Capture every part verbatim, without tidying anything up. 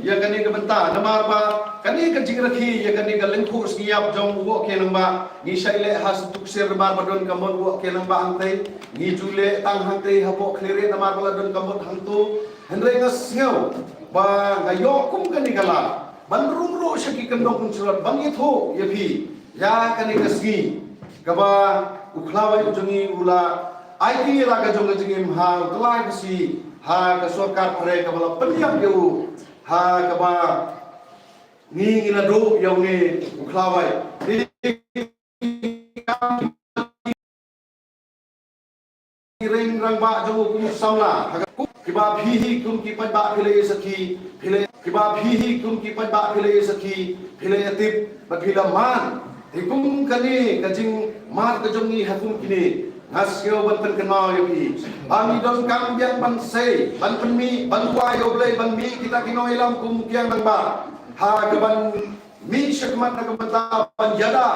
ïa kane ka bynta, namar ba kane ka jingrakhe ïa kane ka lyngkhuh sngi ïap jong u Woh Kiang Nangbah, ngi shait leh ha Stukser namar ba don ka mon u Woh Kiang Nangbah hangtei. Ngi ju leh tang hangtei hapoh Khliehriat namar ba la don ka mon hangto. Hynrei nga sngew ba nga ïoh kum kane ka lad ban rung ruh sha ki kyndong kyndrot ban ïathuh ïa phi ïa kane ka sngi kaba u khlawait u jong ngi u la aiti ïa la ka jong ka jingim ha u Tlai Khasi, ha ka sorkar phareng kaba la pynïap ïa u, ha kaba ngi ngi la duh ïa une u khlawait. Ki ring rangbah jong u kum u samla ha ka, kiba phi hi kum ki paidbah phi la ïa sakhi, phi la, kiba phi hi kum ki paidbah phi la ïa sakhi, phi la ïa tip bad phi la man. Te kum kane ka jingmad ka jong ngi ha kum kine, nga sngew ban pynkynmaw ïa phi ba ngi donkam biang ban sei, ban pynmih, ban duwai ïa U Blei, ban mih kita ki nongïalam kum u Kiang Nangbah ha ka ban mih shakhmat na ka bynta ban ïada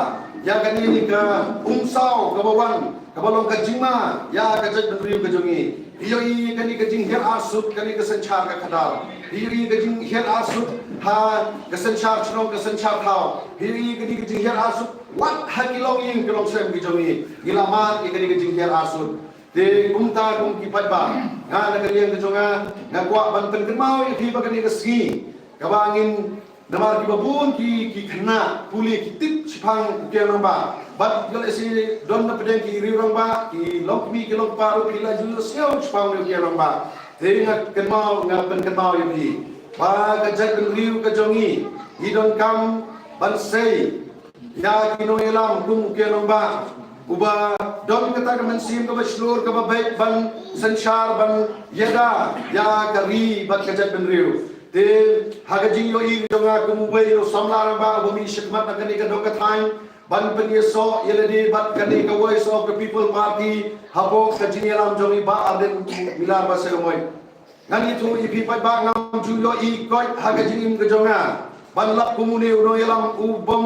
ïa kane ka umsaw kaba wan, kaba long ka jingma ïa ka jaitbynriew ka jong ngi. Phi ïohi kane ka jinghiar arsut, kane ka synshar ka khadar. Phi ïohi ka jinghiar arsut ha ka synshar shnong, ka synshar thaw. Phi ïohi kane ka jinghiar arsut wat ha ki longïing ki longsem ki jong ngi. Ngi la mad ïa kane ka jinghiar arsut. Te kumta kum ki paidbah, nga na ka liang ka jong nga, nga kwah ban pynkynmaw ïa phi ba kane ka sngi kaba ngin, namar kiba bun ki, ki khynnah pule ki tip shaphang u Kiang Nangbah. Bad ïoh lehse don na pdeng ki riew rangbah, ki longkmie ki longkpa ruh phi la ju ïohsngew shaphang u Kiang Nangbah. Te nga kynmaw, nga pynkynmaw ïa phi ba ka jaitbynriew ka jong ngi, ngi donkam ban sei ïa ki nongïalam kum u Kiang Nangbah, uba don kata ka mynsiem kaba shlur kaba beit ban synshar, ban ïada ïa ka ri bad ka jaitbynriew. Te ha ka jingïohi jong nga kum uwei u samla rangbah uba mih shakhmat na kane ka dong ka thaiñ ban pynïasoh ïa lade bad kane ka Voice of the People Party hapoh ka jingïalam jong i Bah Ardent Miller Basaiawmoit. Ngan ïathuh ïa phi paidbah, ngam ju ïohi koit ha ka jingim ka jong nga ban lap kum une u nongïalam u bym,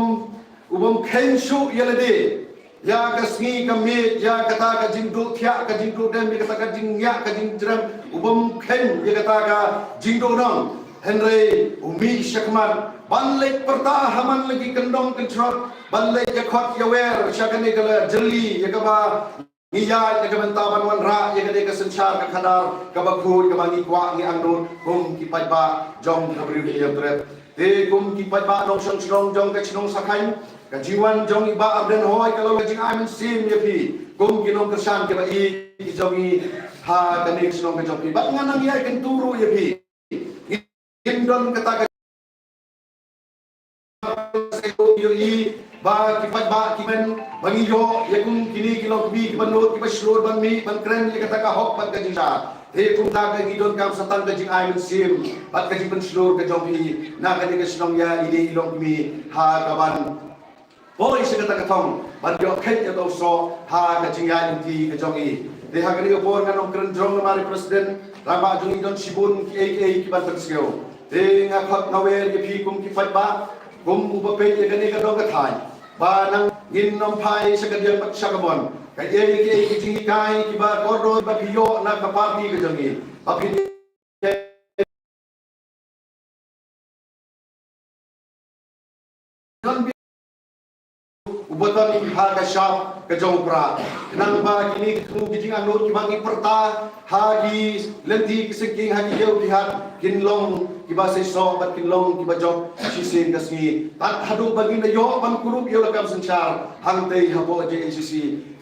u bym kheiñ shuh ïa lade ïa ka sngi ka miet, ïa kata ka jingduh thiah, ka jingduh dem, ïa kata ka jingñiah, ka jingjrem, u bym kheiñ ïa kata ka jingduh nong. Hynrei u mih shakhmat ban leit pyrta ha man la ki kyndong kyndrot, ban leit ïakhot ïawer sha kane ka la jylli ïa kaba ngi ïaid na ka bynta ban wanrah ïa kane ka synshar ka khadar kaba khuid kaba ngi kwah ngi angnud kum ki paidbah jong ka Bri u Hynñiewtrep. Te kum ki paidbah nongshong shnong jong ka shnong Sakhain, ka jingwan jong i Bah Ardent Hoi ka long ka jingai mynsiem ïa phi kum ki nongkyrshan kiba ïeit ki jong ngi ha kane ka shnong ka jong phi. Bad ngan nang ïai kyntu ruh ïa phi. Ngim don kata ka ïohi ba ki paidbah ki men ba ngi ïoh ïa kum kine ki longkmie kiba nud kiba shlur ban mih ban kren ïa kata ka hok bad ka jingshai. Te kumta ka ngi donkam sa tang ka jingai mynsiem bad ka jingpynshlur ka jong phi na kane ka shnong ïa ine i longkmie ha kaban poi sha kata ka thong ban ïoh khet ïa ka u soh ha ka jingïaid lynti ka jong i. Te ha kane ka por ngan ym kren jrong namar i President rangbah jong i don shibun kiei kiei kiban pynsngew. Te nga khot nga wer ïa phi kum ki paidbah, kum uba peit ïa kane ka dong ka thaiñ, ba nang ngin ym phai sha ka diang bad sha ka mon. Kaei kaei ki jinghikai kiba kordor ba phi ïoh na ka party ka jong i, ba phi u button ha ka shap ka jong u Prah. Khnang ba kine ki thmu ki jingangnud kiba ngi pyrta ha ki lynti ki syngkien ha ki ïew ki hat kin long kiba seisoh bad kin long kiba jop shisien ka sngi. Tad haduh ba ngin da ïoh ban kurup ïa la kam synshar hangtei hapoh J H A C.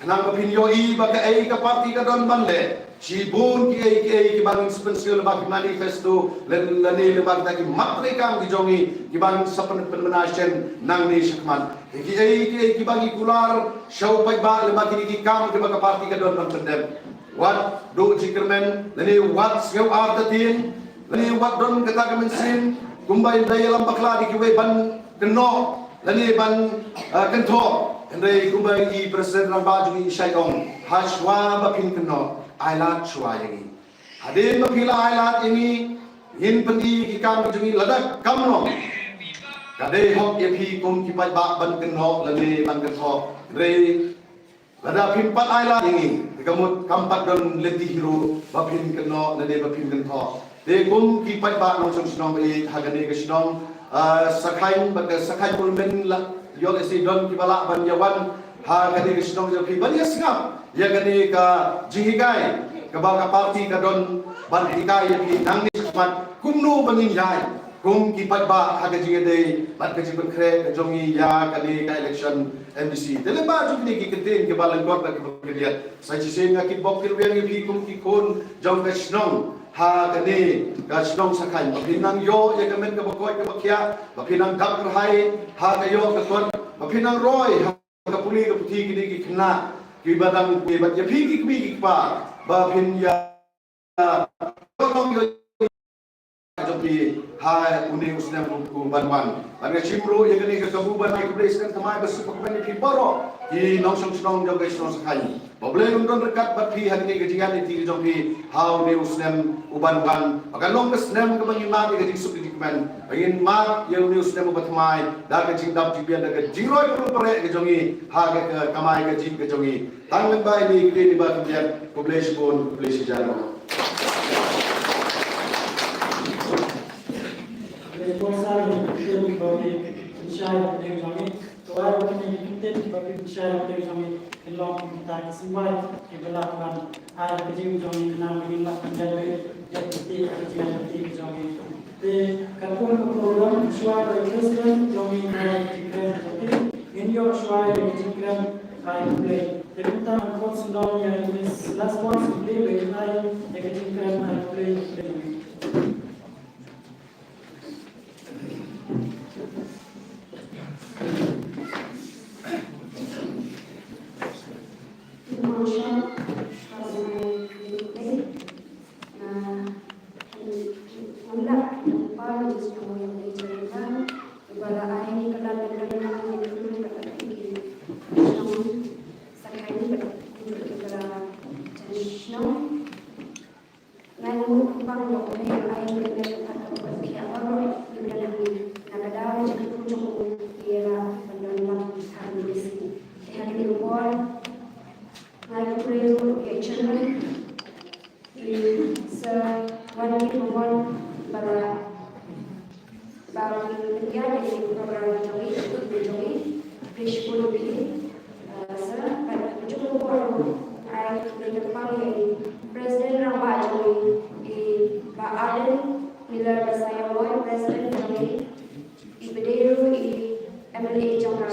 Khnang ba phin ïohi ba kaei ka party ka don ban leh. Shibun kiei kiei kiba ngin sa pynsngew lyngba ki manifesto lane lyngba kita ki mat treikam ki jong ngi kiba ngin sa pyn-, pynbna shen nangne shakhmat. Kiei kiei kiba ngi kular sha u paidbah lyngba kine ki kam kiba ka party ka don ban pyndep. Wat duh jingkyrmen lane wat sngew artatien lane wat don kata ka mynsiem kumba ynda ïalam bakla da kiwei ban kynnoh lane ban, ah, kynthoh. Hynrei kumba i President rangbah jong ngi i shait ong, ha shuwa ba phin kynnoh, ai lad shuwa ïa ngi. Hadien ba phi la ai lad ïa ngi, ngin pyni ki kam jong ngi lada kam long. Ka dei hok ïa phi kum ki paidbah ban kynnoh lane ban kynthoh. Hynrei lada phim pat ai lad ïa ngi, te ka mut kam pat don lynti hi ruh ba phin kynnoh lane ba phin kynthoh. Te kum ki paidbah nongshong shnong ba ïeit ha kane ka shnong, ah, Sakhain bad ka Sakhain Ulmen la ïoh lehse don kiba lah ban ïa wan ha kane ka shnong jong phi ban ïa sngap ïa kane ka jinghikai kaba ka party ka don ban hikai ïa phi nangne shakhmat kumno ban ngin ïai kum ki paidbah ha ka jingïadei bad ka jingpynkhreh ka jong ngi ïa kane ka election M D C. Te lyngba jong kine ki kyntien kiba lyngkot bad kiba khyndiat, sa shisien nga kitbok kitrwiang ïa phi kum ki khun jong ka shnong ha kane ka shnong Sakhain, ba phin nang ïoh ïa ka met kaba koit kaba khiah, ba phin nang dap kyrhai ha ka ïoh ka kot, ba phin nang roi ha ka pule ka puthi kine ki khynnah kiba dang pule, bad ïa phi ki kmie ki kpa ba phin ïa jong phi ha une u snem u ban wan. Bad nga shim ruh ïa kane ka kabu ban ai khublei sngewbha thymmai ba suk ba kmen ïa phi baroh ki nongshong shnong jong ka shnong Sakhain. Ba U Blei un don ryngkat bad phi ha kane ka jingïaid lynti jong phi ha une u snem u ban wan. Ba kan long ka snem kaba ngin mad ïa ka jingsuk ka jingkmen, ba ngin mad ïa une u snem uba thymmai da ka jingdap jingbiang, da ka jingroi pyrshah ka jong ngi ha ka, ka kamai ka jing ka jong ngi. Tang lyngba ine ki ktien kiba khyndiat, khublei shibun, khublei shihajar. Te katkum ka program, shuwa ba ïa ka jingkren jong ngi, ngin ïoh shuwa ïa ka jingkren ai khublei. Te kumta ngan khot sngewbha ïa Miss Last One Sukli ba kin ai ïa ka jingkren ai khublei. Nga khublei ruh ïa i chairman, i Sir Wanki Mawbon, ba la, ba la pynïaid ïa kane ka program jong ngi, jong ngi. Khublei shibun ïa phi, eh, Sir. Bad ka jong ka por ruh, ai khublei kyrpang ïa i President Rangbah jong ngi, i Bah Ardent Miller Basaiawmoit, President jong ngi, i ba dei ruh i M L A jong ka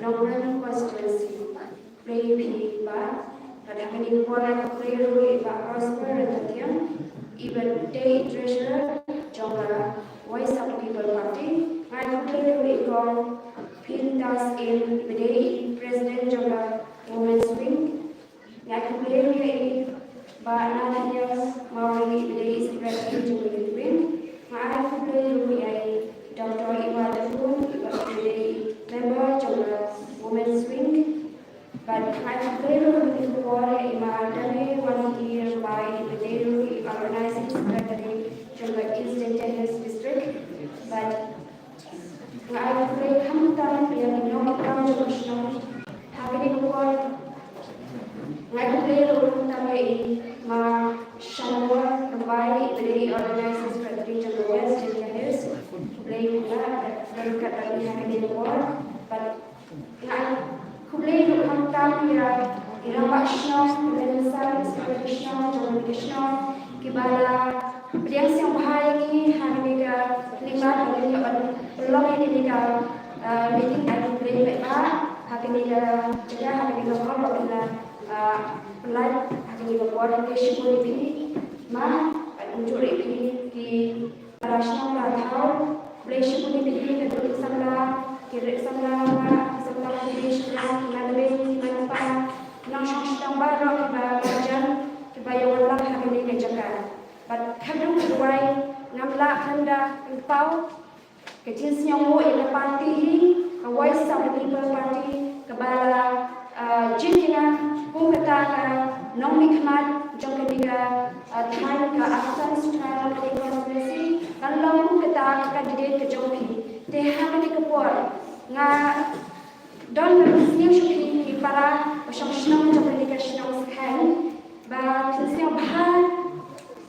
Nongrum constituency. Khublei ïa phi Bah, bad ha kane ka por nga khublei ruh ïa i Bah Prosper Ryntathiang, i ba dei treasurer jong ka Voice of the People Party. Nga khublei ruh ïa i Kong Phineas Syiem, i ba dei president jong ka Women's Wing. Nga khublei ruh ïa i Bah Nathaniel Mawrie, i ba dei secretary jong ka Youth Wing. Nga khublei ruh ïa i Doctor Iwa Dkhar, i ba dei member jong ka Women's Wing. Bad nga khublei ruh ha kane ka por ïa i Ma Dame Wanhir Rymbai, i ba dei ruh i organizing secretary jong ka East Jaintia Hills District. Bad nga ai khublei khamtam ïa ki nongtrei jong ka shnong ha kane ka por. Nga ai khublei ruh khamtam ïa i Ma Shanwar Rymbai, i ba dei i organizing secretary jong ka West Jaintia Hills. Khublei khamtam ïa ka, ïa ka, ïa ka, ha kane ka por. Bad nga ai khublei ruh khamtam ïa i rangbah shnong, i rangbah shnong, i rangbah shnong, jong ka shnong, kiba la pdiang sngewbha ïa ngi ha kane ka khyllipmat, ha kane ka pynlong ïa kane ka, ah, meeting. Ai khublei paidbah ha kane ka jaka, ha kane ka hall ba la, ah, pynlait ha kane ka por. Khublei shibun ïa phi, ma, bad kumjuh ïa phi ki para shnong para thaw. Khublei shibun ïa phi ki riewsamla, ki riewsamla, ki samla, ki samla, ki nongshong shnong baroh kiba marjan, kiba ïa wan lang ha kane ka jaka. Bad khadduh ka duwai ngam lah khlem da pynpaw ka jingsngewnguh ïa ka party hi, ka Voice of the People Party, kaba la, ah, jin ïa nga kum kata ka nongmihkhmat jong kane ka, ah, thain ka Assam Central Constituency, ban long kum kata ka candidate ka jong phi. Te ha kane ka por nga don ka jingsngew sha phi ki para ba shong shnong jong kane ka shnong Sakhain, ba phin sngewbha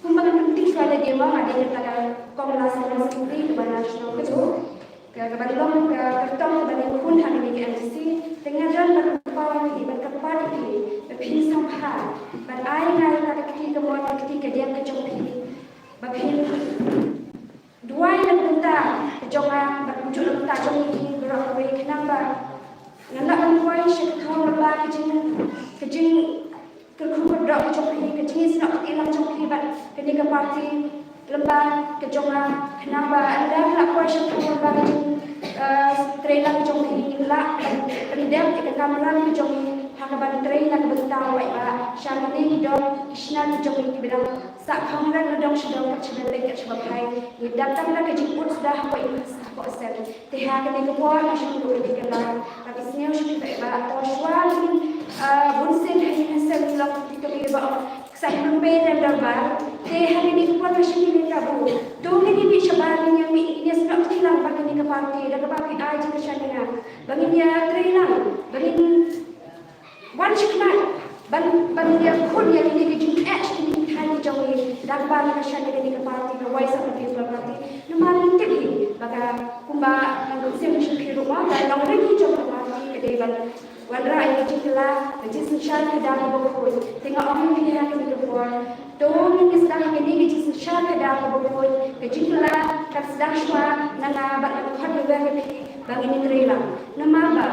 kumba ngan pynthikna Lagi ma nga dei kata ka kong la seng long seng pri kaba na shnong ka jong ka, kaba long ka kyrtong kaba ngi khun ha kane ka M D C. Te nga don ban kyrpad ïa phi, ban kyrpad ïa phi ba phin sngewbha ban ai nga ïa ka kti kamon, ka kti kadiang ka jong phi, ba phin duwai na ka bynta ka jong nga bad kumjuh na ka bynta jong ngi baroh kawei, khnang ba ngan lah ban duwai sha ka thong lyngba ka jing, ka jing kyrkhu kyrdoh ka jong phi, ka jingïasnoh kti lang jong phi bad kane ka party lyngba ka jong nga, khnang ba ynda la poi sha ka lyngba ka jing, eh, trei lang ka jong phi, ngin lah ban pyndep ïa ka kamram ka jong ngi ha kaba trei na ka bynta u paidbah sha kine ki dong ki shna ki jong ngi kiba dang sah khang rang na dong sha dong, kat shaba leit kat shaba phai. Ngi dap tang da ka jingud suda hapoh ïing hapoh sem. Te ha kane ka por nga shu ïoh kane ka lad, nga sngew sha ki paidbah, to shuwa ban, ah, bun sien ha ïing ha sem ngi long kito kiba ong, sa ngi pei lem dorbar. Te ha kane ka por nga shu ïoh kane ka kabu. To ngin ïa mih shabar, ngin ïa mih, ngin ïa snoh kti lang bad kane ka party da kaba phi ai jingkyrshan ïa nga ba ngin ïa trei lang, ba ngin wan shakhmat ban, ban ïakhun ïa kine ki jingeh sha kine ki thaiñ ki jong ngi da kaba ngi kyrshan ïa kane ka party ka Voice of the People Party. Namar ngi tip hi ba ka, kumba ngan kynmaw sha phi ruh, ka nongrim hi jong ka party ka dei ban wanrah ïa ka jingkylla, ka jingsynshar khadar kaba khuid. Te nga ong ïa phi ha kane ka por, to ngin ïa sdang ïa kane ka jingsynshar khadar kaba khuid, ka jingkylla kan sdang shuwa na nga bad ngan khot ruh ïa phi ba ngin ïa trei lang. Namar ba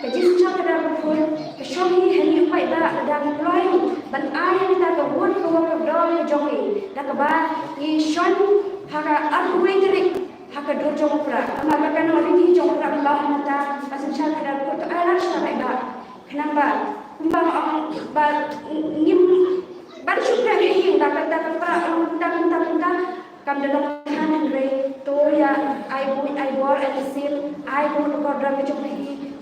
ka jingsynshar khadar kaba khuid ka shong hi ha ngi u paidbah lada ngi kloi ban ai ïa kata ka vote ka war ka dor ka jong ngi da kaba ngi shon ha ka arphew wei tarik ha ka dur jong u Prah. Namar ba ka nongrim hi jong u Prah ba hangta ka synshar khadar kaba khuid, to ai lad sha u paidbah. Khnang ba kumba nga ong ba ngim ban shu kren ha ïing ba kata ka Prah ka long kumta kumta kumta. Kam da long than, hynrei to ïa ai buit ai bor ai mynsiem, ai buit kordor ka jong phi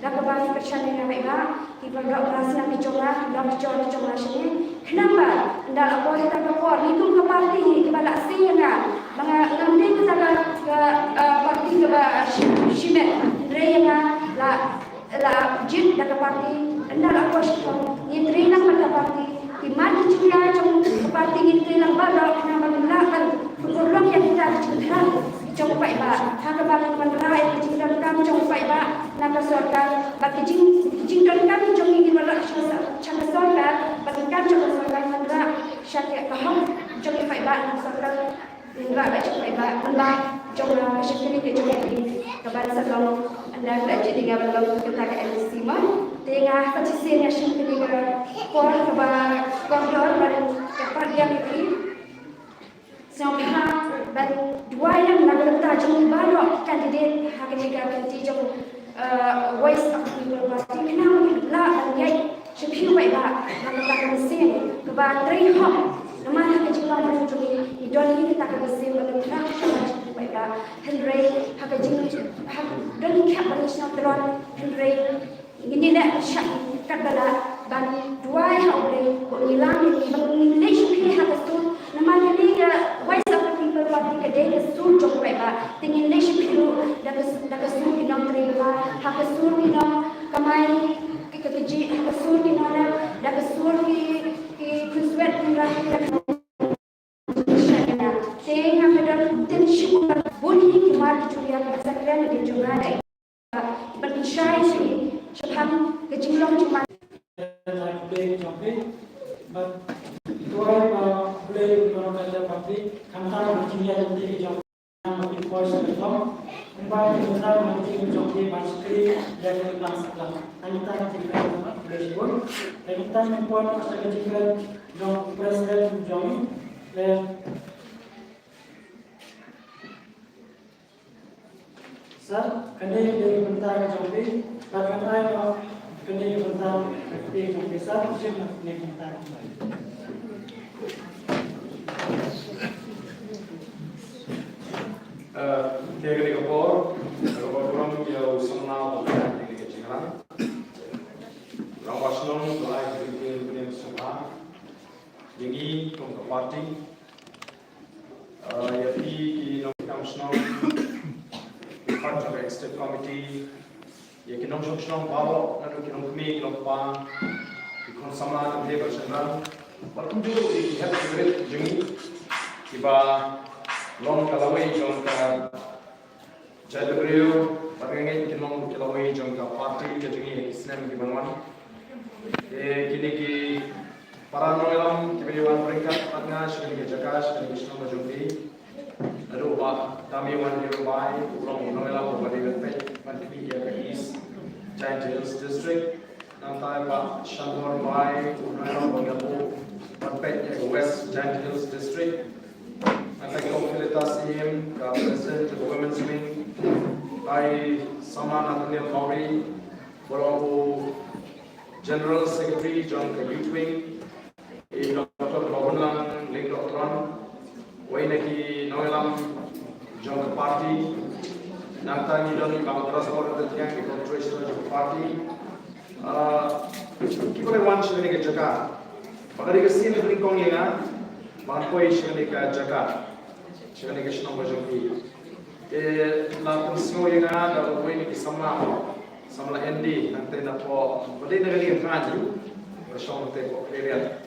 da kaba phi kyrshan ïa nga paidbah. Ki paidbah ba sngap ki jong nga, ki long ki jor ki jong nga sha ngi. Khnang ba ynda la poi kata ka por, ngi kum ka party hi kiba la seng ïa nga ba nga ngam dei kata ka, ka, eh, party kaba shi-, shimet, hynrei ïa nga la la jied da ka party, ynda la poi sha thong, ngin trei lang bad ka party. Ki mat ki jingïaid jong ka party ngin trei lang baroh, khnang ba ngin lah ban pynurlong ïa kita ki jingthrang jong u paidbah. Ha kaba ngin wanrah ïa ki jingdonkam jong u paidbah na ka sorkar, bad ki jing, ki jingdonkam jong ngi ngin wanrah sha, sha ka sorkar, bad ki kam jong ka sorkar ngin wanrah sha ka hok jong u paidbah na ka sorkar. Ngin rah bad jong u paidbah, mynba jong nga ka shakri ka jong ngi ka ban sa long, ynda ka la jied ïa nga ban long kata ka M D C mo. Te nga sa shisien nga shim kane ka por kaba kordor ban kyrpad ïa phi. Sngewbha ban duwai lang na ka bynta jong ngi baroh ki candidate ha kane ka kynti jong, eh, Voice of the People Party, khnang ba ngin lah ban ïaid sha phi u paidbah na kata ka mynsiem kaba trei hok. Namar ha ka jinglong jong ngi, ngi don hi kata ka mynsiem ba ngin trei hok sha phi u paidbah. Hynrei ha ka jing, ha, don hi khap ba ngin sngewtlot, hynrei ngin ïaleh shah katba lah ban duwai ha U Blei ba un ïalam ïa ngi, ba ngin leit sha phi ha ka sur. Namar kane ka Voice of the People Party ka dei ka sur jong u paidbah. Te ngin leit sha phi ruh da ka, da ka sur ki nongtrei bha, ha ka sur ki nongkamai, ki, ki, ki, ha ka sur ki nongleh, da ka sur ki, ki khun swet khun rah, da ka, te nga ka don ten shi bun hi ki mar ki jingïaid ba sa kren na ka jong nga da ban pynshai sha ngi shaphang ka jinglong jingman. Bad duwai ba U Blei un don bad ka party, khamtam ka jingïaid lynti ka jong ngi, ba phin poi sha ka thong, kumba phin khamtam ka jingïaid jong ngi ban shakri ïa ka imlang saklang. Nangta ka jingkren U Blei shibun. Nangta ngin poi sha ka jingkren jong u President jong ngi. Sir, kane ka dei ka bynta ka jong phi, bad kane ka, kane ka bynta ka jong phi, sir, shim kane ka bynta. Eh, te kane ka por, ka por burom ïa u samla ba ka dei ka jingïalang. Rangbah shnong, ba ai ka jingkren sngewbha ïa ngi kum ka party. Eh, ïa phi ki nongtrei kam shnong, ki part jong ka executive committee, ïa ki nongshong shnong baroh, naduh ki nongkmie, ki nongkpa, ki khun samla, ki bhei bad shynrang, bad kumjuh ïa ki hep ki barit jong ngi, ki Kiba long ka lawei jong ka jaitbynriew, bad nga ngeit kin long ki lawei jong ka party ka jong ngi ha ki snem kiban wan. Te kine ki para nongïalam kiba ïawan ryngkat bad nga sha kane ka jaka, sha kane ka shnong ka jong ngi. Naduh ba Dame Wanhero Bai, u long u nongïalam uba dei ban peit ban khmih ïa ka East Jaintia Hills District. Nangta i Bah Shanbor Bai, u nongïalam uba dei ban peit ïa ka West Jaintia Hills District. Nangta i Kong Felicitas Syiem, ka President jong ka Women's Wing. I Samla Nathaniel Mawrie, uba long u General Secretary jong ka Youth Wing. I Doctor Babunlang Lyngdoh Tron, uwei na ki nongïalam jong ka party. Nangta ngi don i Bah Trust Board of the Tiang, i Treasurer jong ka party. Ah, kiba la wan sha kane ka jaka. Ba ka dei ka sien ka nyngkong ïa nga ban poi sha kane ka jaka, sha kane ka shnong ka jong ngi. Te la pynsngew ïa nga da uwei na ki samla, samla Andy, nangta na pdeng, ba dei na kane ka thaiñ, ba shong nangta hapoh Khliehriat.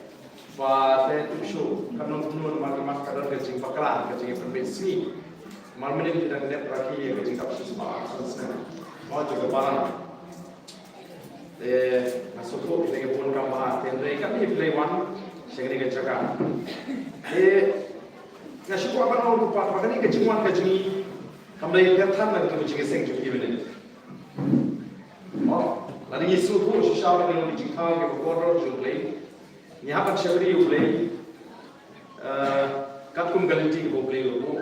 Ba te tip shuh, kan long kumno namar ka mat ka don ka jingbakla, ka jingpynbeit sngi. Namar mynnin ki dang dep rakhe ïa ka jingdap shisha ba san snem. Ba jong ka balang. Te nga sngewthuh kita ki bun kam ba, te hynrei katne phi la wan sha kane ka jaka. Te nga shu kwah ban ong ruh pat ba kane ka jingwan ka jong ngi kam dei pyrthat na kata ka jingïaseng jong phi mynnin. Oh, lada ngi sngewthuh shisha ba ngi long ki jingthaw kiba kordor jong U Blei, ngi hap ban shakri U Blei, eh, katkum ka lynti kaba U Blei u la buh.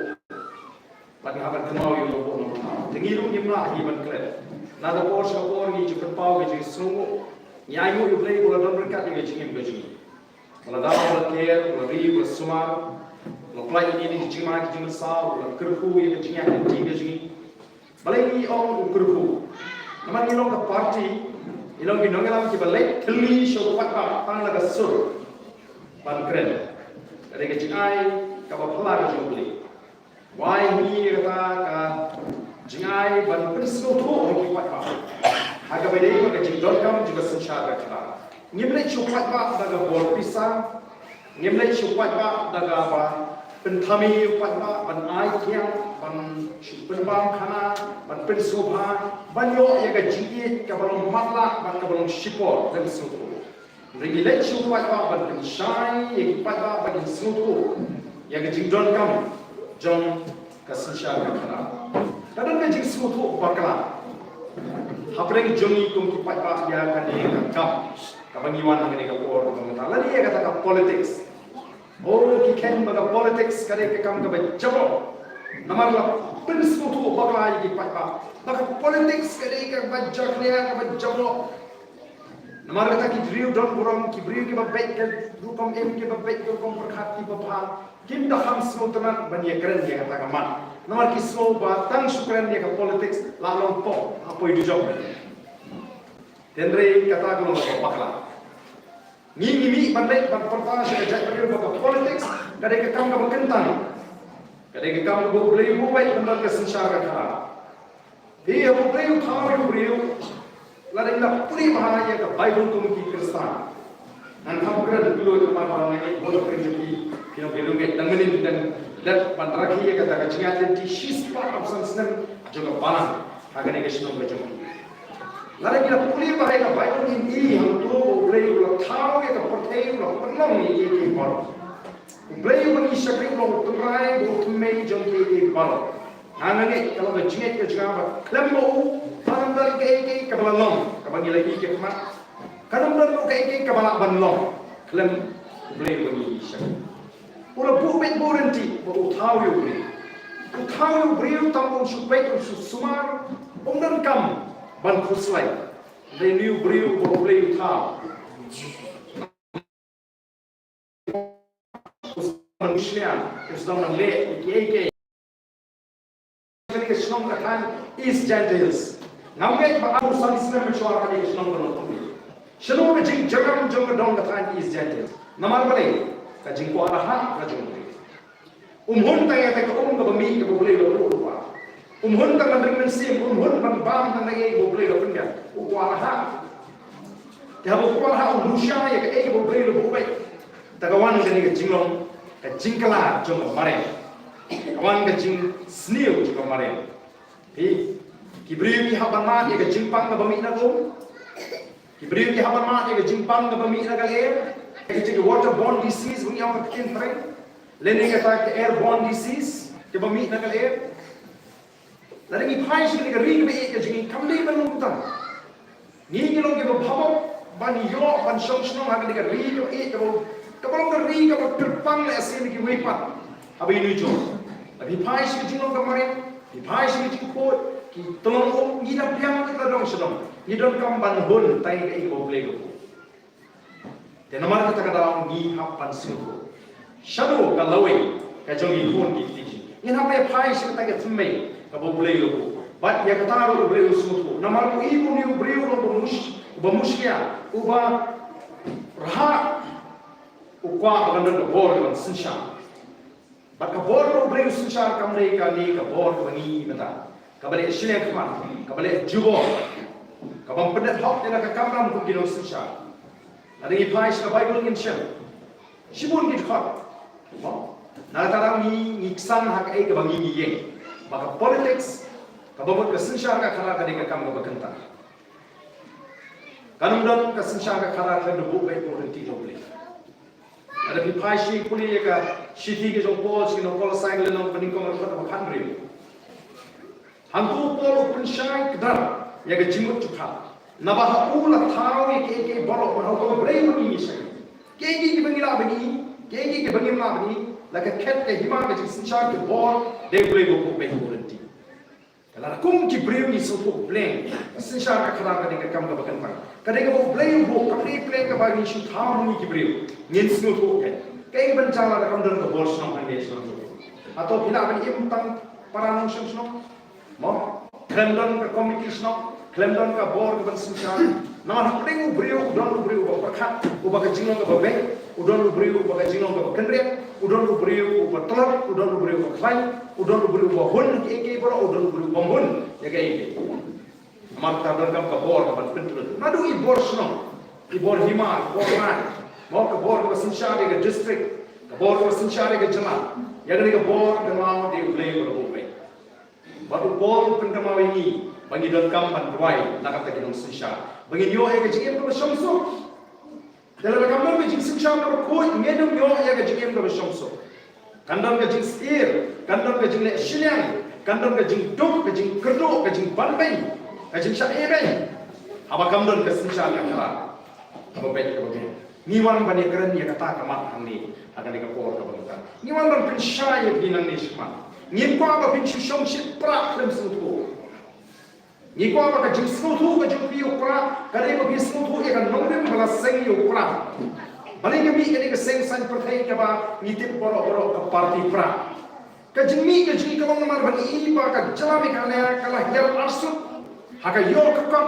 Bad ngi hap ban kynmaw ïa u Nongbuh Nongthaw. Te ngi ruh ngim lah hi ban klet. Na ka por sha ka por ngi ju pynpaw ka jingsngewnguh. Ngi ainguh ïa U Blei ba u la don ryngkat ïa ka jingim ka jong ngi. Ba la daw, ba la ker, ba la ri, ba la sumar, ba la pynlait ïa ngi na ki jingma ki jingmynsaw, ba la kyrkhu ïa ka jingïaid lynti ka jong ngi. Balei ngi ong u kyrkhu? Namar ngi long ka party, ngi long ki nongïalam kiba leit thylli sha u paidbah tang la ka sur ban kren. Ka dei ka jingai kaba phylla ka jong U Blei. Wai ngi kata ka jingai ban pynsngewthuh ha ki paidbah ha kaba ïadei bad ka jingdonkam jong ka synshar ka khadar. Ngim leit sha u paidbah da ka bor pisa, ngim leit sha u paidbah da kaba pynthame ïa u paidbah ban ai kiang, ban shu pynbam khana, ban pynsngewbha, ban ïoh ïa ka jingïeit kaba long matlah bad kaba long shipor, ban sngewthuh. Hynrei ngi leit sha u paidbah ban pynshai ïa ki paidbah ba kin sngewthuh ïa ka jingdonkam jong ka synshar ka khadar. Ka don ka jingsngewthuh bakla hapdeng jong ngi kum ki paidbah ïa kane ka kam kaba ngi wan ha kane ka por kaba mynta, lane ïa kata ka politics. Oh, ki kheiñ ba ka politics ka dei ka kam kaba jaboh. Namar la pynsngewthuh bakla ïa ki paidbah ba ka politics ka dei kaba jakhlia, kaba jaboh. Namar kata ki briew don burom, ki briew kiba beit ka rukom im, kiba beit ka rukom pyrkhat, kiba bha, kim da kham sngewtynnat ban ïakren ïa kata ka mat. Namar ki sngew ba tang shu kren ïa ka politics la long pop ha poi dujok. Hynrei kata ka long kaba bakla. Ngi ngi mih ban leit ban pyrta sha ka jaitbynriew ba ka politics ka dei ka kam kaba kyntang. Ka dei ka kam kaba U Blei u buh beit ban don ka synshar ka khadar. Te haba U Blei u thaw ïa u briew, lada ngi la pule bha ïa ka Baibl kum ki Khristan. Ngan kham kren kylluid namar ba nga ngeit bun na pdeng jong phi, phi long ki riewngeit, dang mynnin dang dep ban rakhe ïa kata ka jingïaid lynti shispah arphew san snem jong ka balang ha kane ka shnong ka jong ngi. Lada ngi la pule bha ïa ka Baibl ngin i hangto ba U Blei u la thaw ïa ka pyrthei, u la pynlong ïa kiei kiei baroh. U Blei uba ngi shakri u long u tynrai bad u thymmei jong kiei kiei baroh. Nga ngeit ka long ka jingngeit ka jong nga ba khlem ma u, kan ym don kaei kaei kaba la long kaba ngi la i ki khmat. Kan ym don ruh kaei kaei kaba lah ban long khlem U Blei uba ngi shakri. U la buh beit buh ryntih bad u thaw ïa u briew. U thaw ïa u briew tang ba un shu peit, un shu sumar, um donkam ban khuslai. Dei une u briew uba U Blei u thaw. Nongshniang, u sdang nang leh kiei kiei. Kane ka shnong ka thaiñ East Jaintia Hills. Ngam ngeit ba arphew san snem mynshuwa kane ka shnong ka long kumne. Shano ka jingjyrngam jong ka dong ka thaiñ East Jaintia Hills? Namar balei? Ka jingkwah la hap ka jong U Blei. Um hun tang ïa ka um kaba mih kaba U Blei u la buh lypa. Um hun tang ban ring mynsiem, um hun ban bam tang na ei ba U Blei u la pynbiang. U kwah la hap. Te haba u kwah la hap, u lusha ïa kaei kaba U Blei u la buh beit. Te ka wan kane ka jinglong, ka jingkylla jong ka mariang, ka wan ka jingsniew jong ka mariang. Phi, ki briew ki hap ban mad ïa ka jingpang kaba mih na ka um. Ki briew ki hap ban mad ïa ka jingpang kaba mih na ka lyer. Ïa ka jing waterborne disease, bun ïa ka ktien phareng. Lane kata ka airborne disease kaba mih na ka lyer. Lada ngi phai sha ka ri kaba ïeit ka jong ngi, kam dei ban long kumta. Ngi ngi long kiba bha bok ban ïoh ban shong shnong ha ka ri kaba ïeit, kaba, kaba long ka ri kaba kyrpang lehse na kiwei pat. Haba ïa ngi jong, lada ngi phai sha ka jinglong ka mariang, ngi phai sha ka jingkhuid, ki tyllong um, ngi da biang ki la dong sha dong. Ngi donkam ban hun tang ïa kaei kaba U Blei u la buh. Te namar kata ka daw ngi hap ban sngewthuh. Shano ka lawei ka jong ngi, khun ki kti jong ngi? Ngin hap ban phai sha kata ka thymmei kaba U Blei u la buh. Bad ïa kata ruh U Blei u sngewthuh. Namar u i une u briew u long uba mush, uba mushlia, uba rhah, u kwah ba kan don ka bor ban synshar. Bad ka bor kaba U Blei u synshar kam dei kane ka bor kaba ngi mynta, kaba leh shiliang khmat, kaba leh jubor, kaba pyndet hok ïa la ka kamram kum ki nongsynshar. Lada ngi phai sha ka Baibl ngin shem shibun ki dkhot. Mo? Na kata ngi, ngi ksan ha kaei kaba ngi ngi ïeng. Ba ka politics, kaba mut ka synshar ka khadar ka dei ka kam kaba kynta. Kan ym don ka synshar ka khadar khlem da buh beit buh lynti na U Blei. Lada phi phai sha pule ïa ka shithi ka jong u Paul sha ki nong Kolossai, ka lynnong ba nyngkong, ka dkhot ba khathynriew. Hangto u Paul u pynshai kdar ïa ka jingmut jubab. Naba ha u la thaw ïa kiei kiei baroh, ha u ka la briew ba ngi ngi shai. Kiei kiei kiba ngi lah ban ïohi, kiei kiei kiba ngim lah ban ïohi, la ka khet ka hima ka jingsynshar ka bor, dei U Blei uba buh beit buh lynti. Ka la kum ki briew ngi sngewthuh pleng, ka synshar ka khadar ka dei ka kam kaba kynta. Ka dei kaba U Blei u buh, kam dei pleng kaba ngi shu thaw ngi ki briew. Ngin sngewthuh kein. Kaei ban jia lada kam don ka bor shnong hangne shnong. Hato phi lah ban im tang para nongshong shnong? Mo? Khlem don ka komiti shnong, khlem don ka bor kaban synshar. Namar hapdeng u briew u don u briew uba pyrkhat, uba ka jinglong kaba beit, u don u briew uba ka jinglong kaba kynriah, u don u briew uba tlot, u don u briew uba khlaiñ, u don u briew uba hun kiei kiei baroh, u don u briew uba hun ïa kiei kiei. Namar kata donkam ka bor kaban pyntlot. Naduh i bor shnong, i bor hima, i bor raid, mo, ka bor kaba synshar ïa ka district, ka bor kaba synshar ïa ka jylla. Ïa kane ka bor kynmaw, dei U Blei uba la buh beit. Bad u Paul u pynkynmaw ïa ngi ba ngi donkam ban duwai na ka bynta ki nongsynshar, ba ngin ïoh ïa ka jingim kaba shongshit. Te lada kam don ka jingsynshar kaba khuid, ngin ym ïoh ïa ka jingim kaba shongshit. Kan don ka jingsheptieng, kan don ka jingleh shiliang, kan don ka jingduk, ka jingkyrduh, ka jingbanbeiñ, ka jingshah ïehbeiñ. Haba kam don ka synshar ka khadar kaba beit kaba beit. Ngi wan ban ïakren ïa kata ka mat hangne ha kane ka por kaba mynta. Ngi wan ban pynshai ïa phi nangne shakhmat. Ngim kwah ba phin shu shongshit pra khlem sngewthuh. Ngi kwah ba ka jingsngewthuh ka jong phi ïa u pra ka dei ba phi sngewthuh ïa ka nongrim ba la seng ïa u pra. Balei ka mih kane ka seng saiñ pyrthei kaba ngi tip baroh baroh ka party pra? Ka jingmih ka jong ngi ka long namar ba ngi i ba ka jylla Meghalaya ka la hiar arsut ha ka ïoh ka kot.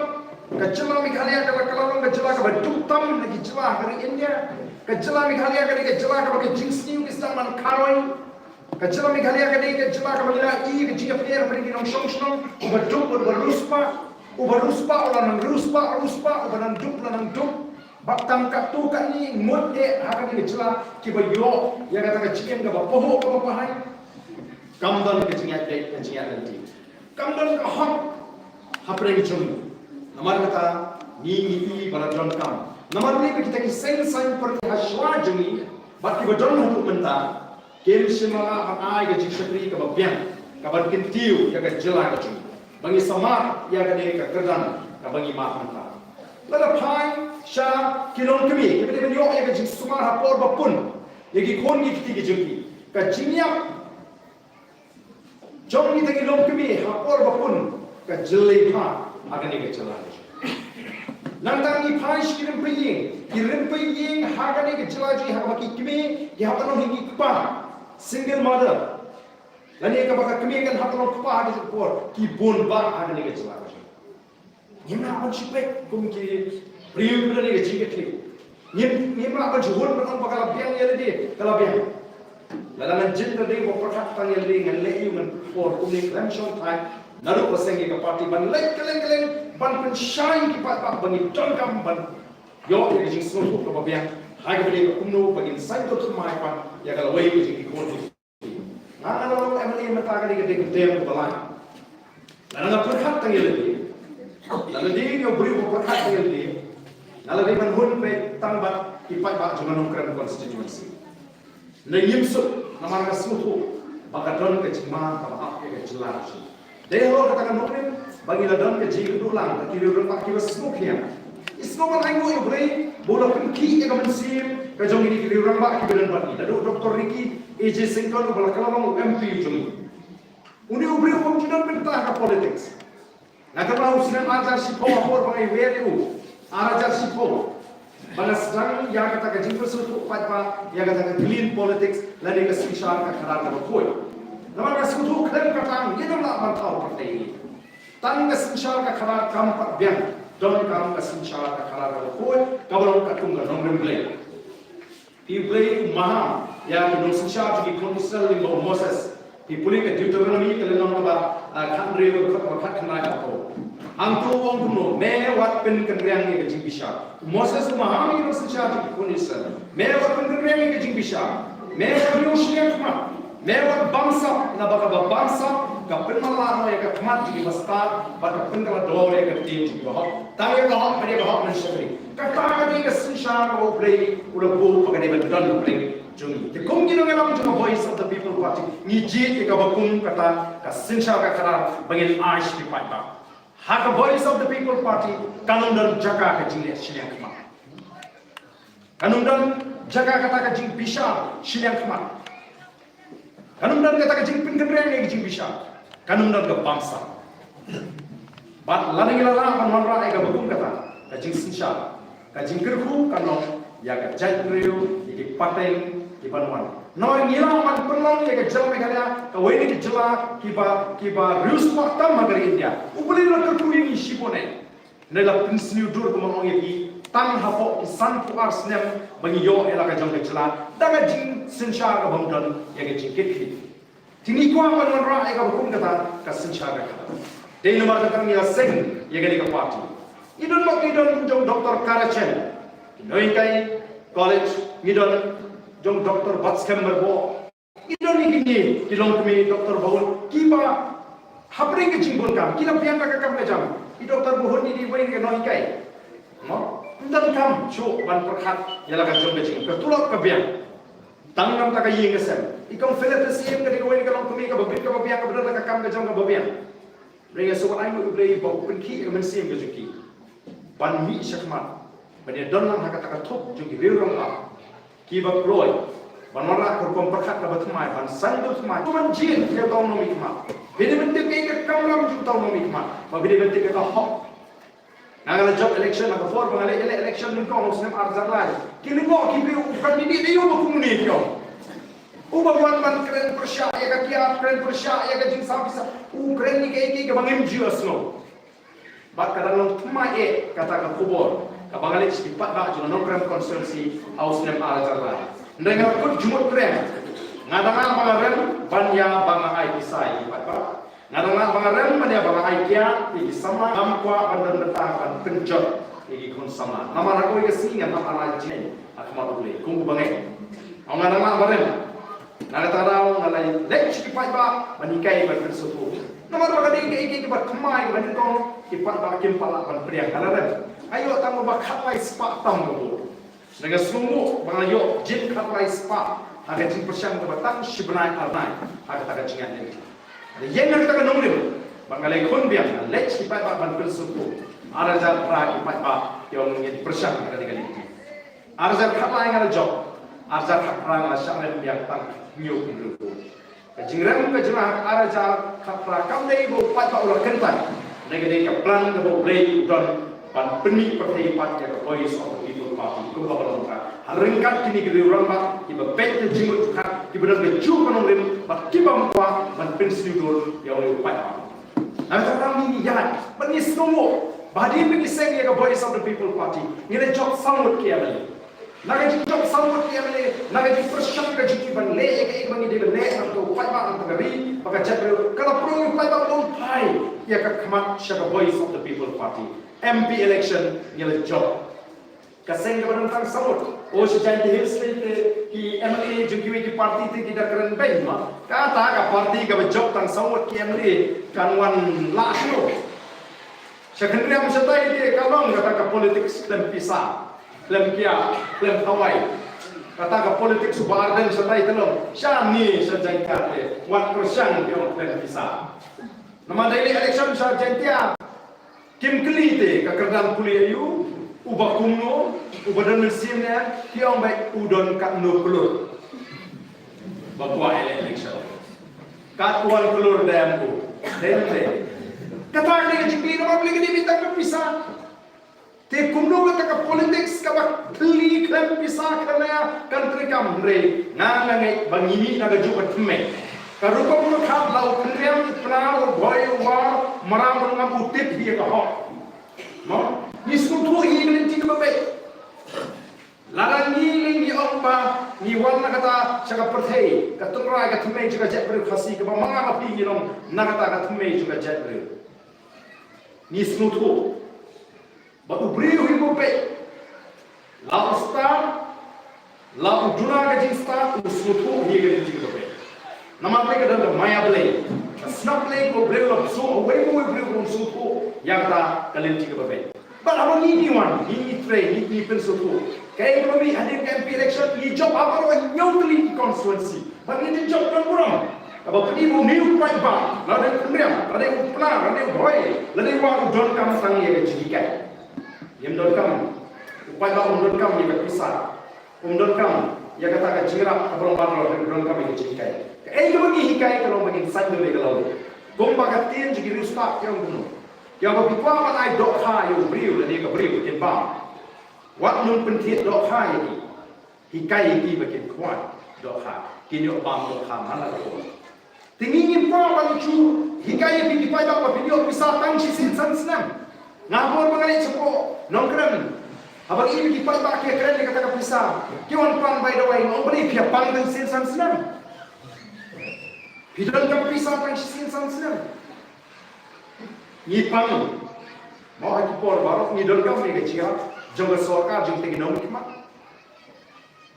Ka jylla Meghalaya ka la, ka la long ka jylla kaba duk tam na ki jylla ha ka ri India. Ka jylla Meghalaya ka dei ka jylla kaba ka jingsniew ki sdang ban kharoi. Ka jylla Meghalaya ka dei ka jylla kaba ngi la i ka jingïapher hapdeng ki nongshong shnong, uba duk uba riewspah, uba riewspah u la nang riewspah, riewspah uba nang duk u la nang duk. Bad tang katto katne ngut eh ha kane ka jylla kiba ïoh ïa kata ka jingim kaba pahuh kaba pahai. Kam don ka jingïaid beit, ka jingïaid lynti. Kam don ka hok hapdeng jong ngi. Namar kata ngi ngi i ba la donkam. Namar ne ba kita ki seng saiñ pyrthei ha shuwa jong ngi bad kiba don haduh mynta, kim shym la lah ban ai ka jingshakri kaba biang kaban kyntiew ïa ka jylla ka jong ngi. Ba ngi sa mad ïa kane ka kyrdan kaba ngi mad mynta. Lada phai sha ki longkmie kiba dei ban ïoh ïa ka jingsumar ha por ba pun ïa ki khun ki kti ki jong ki, ka jingïap jong kita ki longkmie ha por ba pun ka jyllei bha ha kane ka jylla. Nangta ngi phai sha ki rympei ïing, ki rympei ïing ha kane ka jylla jong ngi ha kaba ki kmie ki hap ban long hi ki kpa, single mother. Lane kaba ka kmie kan hap ban long kpa ha kane ka por, ki bun bha ha kane ka jylla jong ngi. Ngim lah ban shu peit kum ki briew kiba don ïa ka jingkitkhlieh. Ngim, ngim lah ban shu hun ban ong ba ka la biang ïa lade, ka la biang. Lada ngan jied lade, ba pyrkhat tang ïa lade, ngan leh aïu, ngan pynfor kumne khlem shong thait naduh ba seng ïa ka party, ban leit kylleng kylleng ban pynshai ki paidbah ba ngi donkam ban ïoh ïa ka jingsngewthuh kaba biang, Ha kaba dei ka kumno ba ngin saiñdur thymmai pat ïa ka lawei ka jingkyrkhu. Nga nga long M L A mynta ka dei ka dei ka dem ba lai. Lada nga pyrkhat tang ïa lade, lada dei nga briew ba pyrkhat tang ïa lade, nga la dei ban hun peit tang bad ki paidbah jong ka Nongkrem constituency. Nga ngim suk namar nga sngewthuh ba ka don ka jingma kaba ap ïa ka jylla jong ngi. Dei halor kata ka nongrim ba ngi la don ka jingïakynduh lang bad ki riew rangbah kiba sngewkhia. Ngi sngewbha ban ainguh ïa U Blei ba u la pynkhih ïa ka mynsiem ka jong ngi ki riew rangbah kiba don bad ngi. Naduh Doctor Ricky A J Syngkon uba la kylla long u M P jong ngi. Une u briew um ju don bynta ha ka politics. Nga kynmaw u snem ar hajar shiphew ha por ba nga ïawer ïa u. Ar hajar shiphew. Ba nga sdang ïa kata ka jingpynsngewthuh paidbah ïa kata ka clean politics lane ka synshar ka khadar kaba khuid. Namar nga sngewthuh khlem kata ngin ym lah ban thaw pyrthei. Tang ka synshar ka khadar kam pat biang. Donkam ka synshar ka khadar kaba khuid kaba long katkum ka nongrim Blei. Phi, U Blei u maham ïa ki nongsynshar jong ki khun Israel lyngba u Moses. Phi pule ka Deuteronomy ka lynnong kaba, ah, khathynriew ka dkhot kaba khatkhyndai ka ong, hangto u ong kumno, me wat pynkynriang ïa ka jingbishar. U Moses u maham ïa ki nongsynshar jong ki khun Israel. Me wat pynkynriang ïa ka jingbishar. Me wat ñiew shiliang khmat. Me wat bamsap, naba kaba bamsap ka pynmatlah noh ïa ka khmat jong ki bastad bad ka pynkylla dor ïa ka ktien jong ki bahok. Tang ïa ka hok bad ïa ka hok ban shakri. Kata ka dei ka synshar kaba U Blei u la buh ba ka dei ban don ha pdeng jong ngi. Te kum ki nongïalam jong ka Voice of the People Party ngi jied ïa kaba kum kata ka synshar ka khadar ba ngin ai sha ki paidbah. Ha ka Voice of the People Party kan ym don jaka ka jingleh shiliang khmat. Kan ym don jaka kata ka jingbishar shiliang khmat. Kan ym don kata ka jingpynkynriang ïa ka jingbishar. Kan ym don ka bamsap. Bad lada ngi la lah ban wanrah ïa kaba kum kata ka jingsynshar, ka jingkyrkhu kan long ïa ka jaitbynriew, ïa ki pateng kiban wan. Namar ngi lah ban pynlong ïa ka jylla Meghalaya kawei na ki jylla kiba, kiba riewspah tam ha ka ri India. U Blei u la kyrkhu ïa ngi shibun eh. Hynrei la pynsniew dur kumba nga ong ïa phi tang hapoh ki sanphew ar snem ba ngi ïoh ïa la ka jong ka jylla da ka jingsynshar kaba ym don ïa ka jingkitkhlieh. Te ngi kwah ban wanrah ïa kaba kum kata ka synshar ka khadar. Dei namar kata ngi la seng ïa kane ka party. Ngi don bad ngi don jong Doctor Kara Chen, ki nonghikai college, ngi don jong Doctor Batskhem Myrboh. Ngi don ïa kine ki longkmie Doctor Baul kiba hapdeng ka jingbun kam ki la biang da ka kam ka jam. I Doctor Baul i dei uwei na ki nonghikai. Mo? Ym donkam shuh ban pyrkhat ïa la ka jong ka jing, ka tulop ka biang. Tang namar ka ïing ka sem. I Kong Philip Syiem ka dei uwei na ki longkmie kaba bit kaba biang kaba don da ka kam ka jam kaba biang. Hynrei nga sngewbha ainguh ïa U Blei ba u pynkhih ïa ka mynsiem ka jong ki ban mih shakhmat ban ïa don lang ha kata ka thup jong ki riew rangbah kiba kloi ban wanrah ka rukom pyrkhat kaba thymmai, ban saiñdur thymmai, ban jied ïa uta u nongmihkhmat. Phi dei ban tip ïa ka kamram jong uta u nongmihkhmat, ba phi dei ban tip ïa ka hok. Nga, nga la jop election, ha ka por ba nga leit ïaleh election nyngkong ha u snem ar hajar lai, ki lyngngoh ki briew, u candidate aïu ba kumne, ki ong. Uba wan ban kren pyrshah ïa ka kiad, kren pyrshah ïa ka jingsam pisa, u kren ïa kaei kaei kaba ngim ju ïohsngew. Bad ka dang long thymmai eh kata ka khubor kaba nga leit sha ki paidbah jong ka Nongkrem constituency ha u snem ar hajar lai. Hynrei nga la kut jingmut krem. Nga dang lah ba nga rem ban ïa ba nga ai pisa ïa ki paidbah. Nga dang lah ba nga rem ban ïa ba nga ai kiad ïa ki samla, ngam kwah ban don bynta ban pynjot ïa ki khun samla. Namar ha kawei ka sngi ngan hap ban ai jingïaid ha khmat U Blei kum uba ngi. Nga dang lah ba rem. Na kata ka daw nga la leit sha ki paidbah ban hikai ban pynsngewthuh. Namar ba ka dei kaei kaei kaba thymmai kaba nyngkong ki paidbah kim pat lah ban pdiang, nga la rem. Nga ïoh tang ba khatlai spah tam ka vote. Nga sngewthuh ba nga la ïoh jin khatlai spah ha ka jingpyrshang kaba tang shi bnai ar bnai ha kata ka jingïaid lynti. Nga ïeng na kata ka nongrim ba nga la khun biang, nga leit sha ki paidbah ban pynsngewthuh. Ar hajar phra ki paidbah ki ong ngin pyrshang ha kata ka lynti. Ar hajar khatlai nga la jop, ar hajar khatphra nga la shah rem biang tang hynñiew hynriew vote. Ka jingrem ka jong nga ha ar hajar khatphra kam dei ba u paidbah u la kyntait. Dei ka dei ka plan kaba U Blei u don ban pynmih pyrthei pat ïa ka Voice of the People Party. Kumba ka long ka ha ryngkat kine ki riew rangbah kiba peit ka jingmut jingpyrkhat, kiba don ka juk ka nongrim bad kibym kwah ban pynsniew dur ïa u paidbah. Nangta tang ngi ïaid bad ngi sngewthuh ba hadien ba ngi seng ïa ka Voice of the People Party ngi la jop saw ngut ki M L A. Na ka jingjop saw ngut ki M L A, na ka jingpyrshang ka jong ki ban leh ïa kaei kaba ngi dei ban leh na ka bynta u paidbah, na ka bynta ka ri bad ka jaitbynriew, ka la pynlong ïa u paidbah ban phai ïa ka khmat sha ka Voice of the People Party. M P election ngi la jop. Ka seng kaba don tang saw ngut. O, sha Jaintia Hills te ki M L A jong kiwei ki party te ki da kren beiñ ma. Kata ka party kaba jop tang saw ngut ki M L A kan wan lah shuh. Sha Khynriam shatai te ka long kata ka politics khlem pisa, khlem kiad, khlem thawai. Kata ka politics u Bah Ardent shatai te long. Shane sha Jaintia te wat pyrshang ki ong khlem pisa. Namar daily election sha Jaintia kim kylli te ka kyrdan pule aïu, uba kumno, uba don mynsiem ne, ki ong beit u don katno klur. Ba kwah ele-, election. Katwan klur da em u. Dei ne dei. Kata ka dei ka jingkylli namar pule ka dei beit tang ka pisa. Te kumno kata ka politics kaba kylli khlem pisa khlem ïa kan treikam, hynrei nga nga ngeit ba ngi mih na kajuh ka thymmei. Ka rukom rukom la u Khynriam, u Pnar, u Bhoi, u War, u Maram, u Ngam u tip hi ïa ka hok. Mo? Ngi sngewthuh hi ïa ka lynti kaba beit. Lada ngi, ngi ong ba ngi wan na kata sha ka pyrthei, ka tynrai ka thymmei jong ka jaitbynriew Khasi kaba ma nga ma phi ngi long na kata ka thymmei jong ka jaitbynriew. Ngi sngewthuh ba u briew hi uba beit, la u stad, la u duna ka jingstad, u sngewthuh hi ïa ka lynti kaba beit. Namar phi ka don ka maia Blei, ka sngap Blei, ka briew la shu, uwei pa uwei u briew um sngewthuh ïa kata ka lynti kaba beit. Bad haba ngi, ngi wan, ngi, ngi trei, ngi, ngi pynsngewthuh. Kaei kaba mih hadien ka M P election, ngi jop ha baroh hynñiew tylli ki constituency. Bad ngi jop don burom. Kaba pyni ba une u paidbah, lada u Khynriam, lada u Pnar, lada u Bhoi, lada u War, u donkam tang ïa ka jinghikai. Ngim donkam, u paidbah um donkam ïa ka pisa. Um donkam ïa kata ka jingïarap kaba long baroh, u donkam ïa ka jinghikai. Kaei kaba ngi hikai ka long ba ngin saiñdur ïa ka lawei. Kumba ka ktien jong ki riewstad ki ong kumno. Ïa ba phi kwah ban ai dohkha ïa u briew lane ka briew kin bam. Wat nym pynthied dohkha ïa ki. Hikai ïa ki ba kin khwai dohkha, kin ïoh bam dohkha man la ka por. Te ngi ngim kwah ban shu hikai ïa phi ki paidbah ba phin ïoh pisa tang shisien san snem. Nga bor ba nga leit shapoh Nongkrem. Haba ngi ïohi ki paidbah ki kren ïa kata ka pisa, ki wan pang, by the way, nga ong balei phi ïa pang tang shisien san snem? Phi donkam pisa tang shisien san snem? Ngi pang. Mo, ha ki por baroh ngi donkam ïa ka jingïarap jong ka sorkar jong ka tnat nongmihkhmat.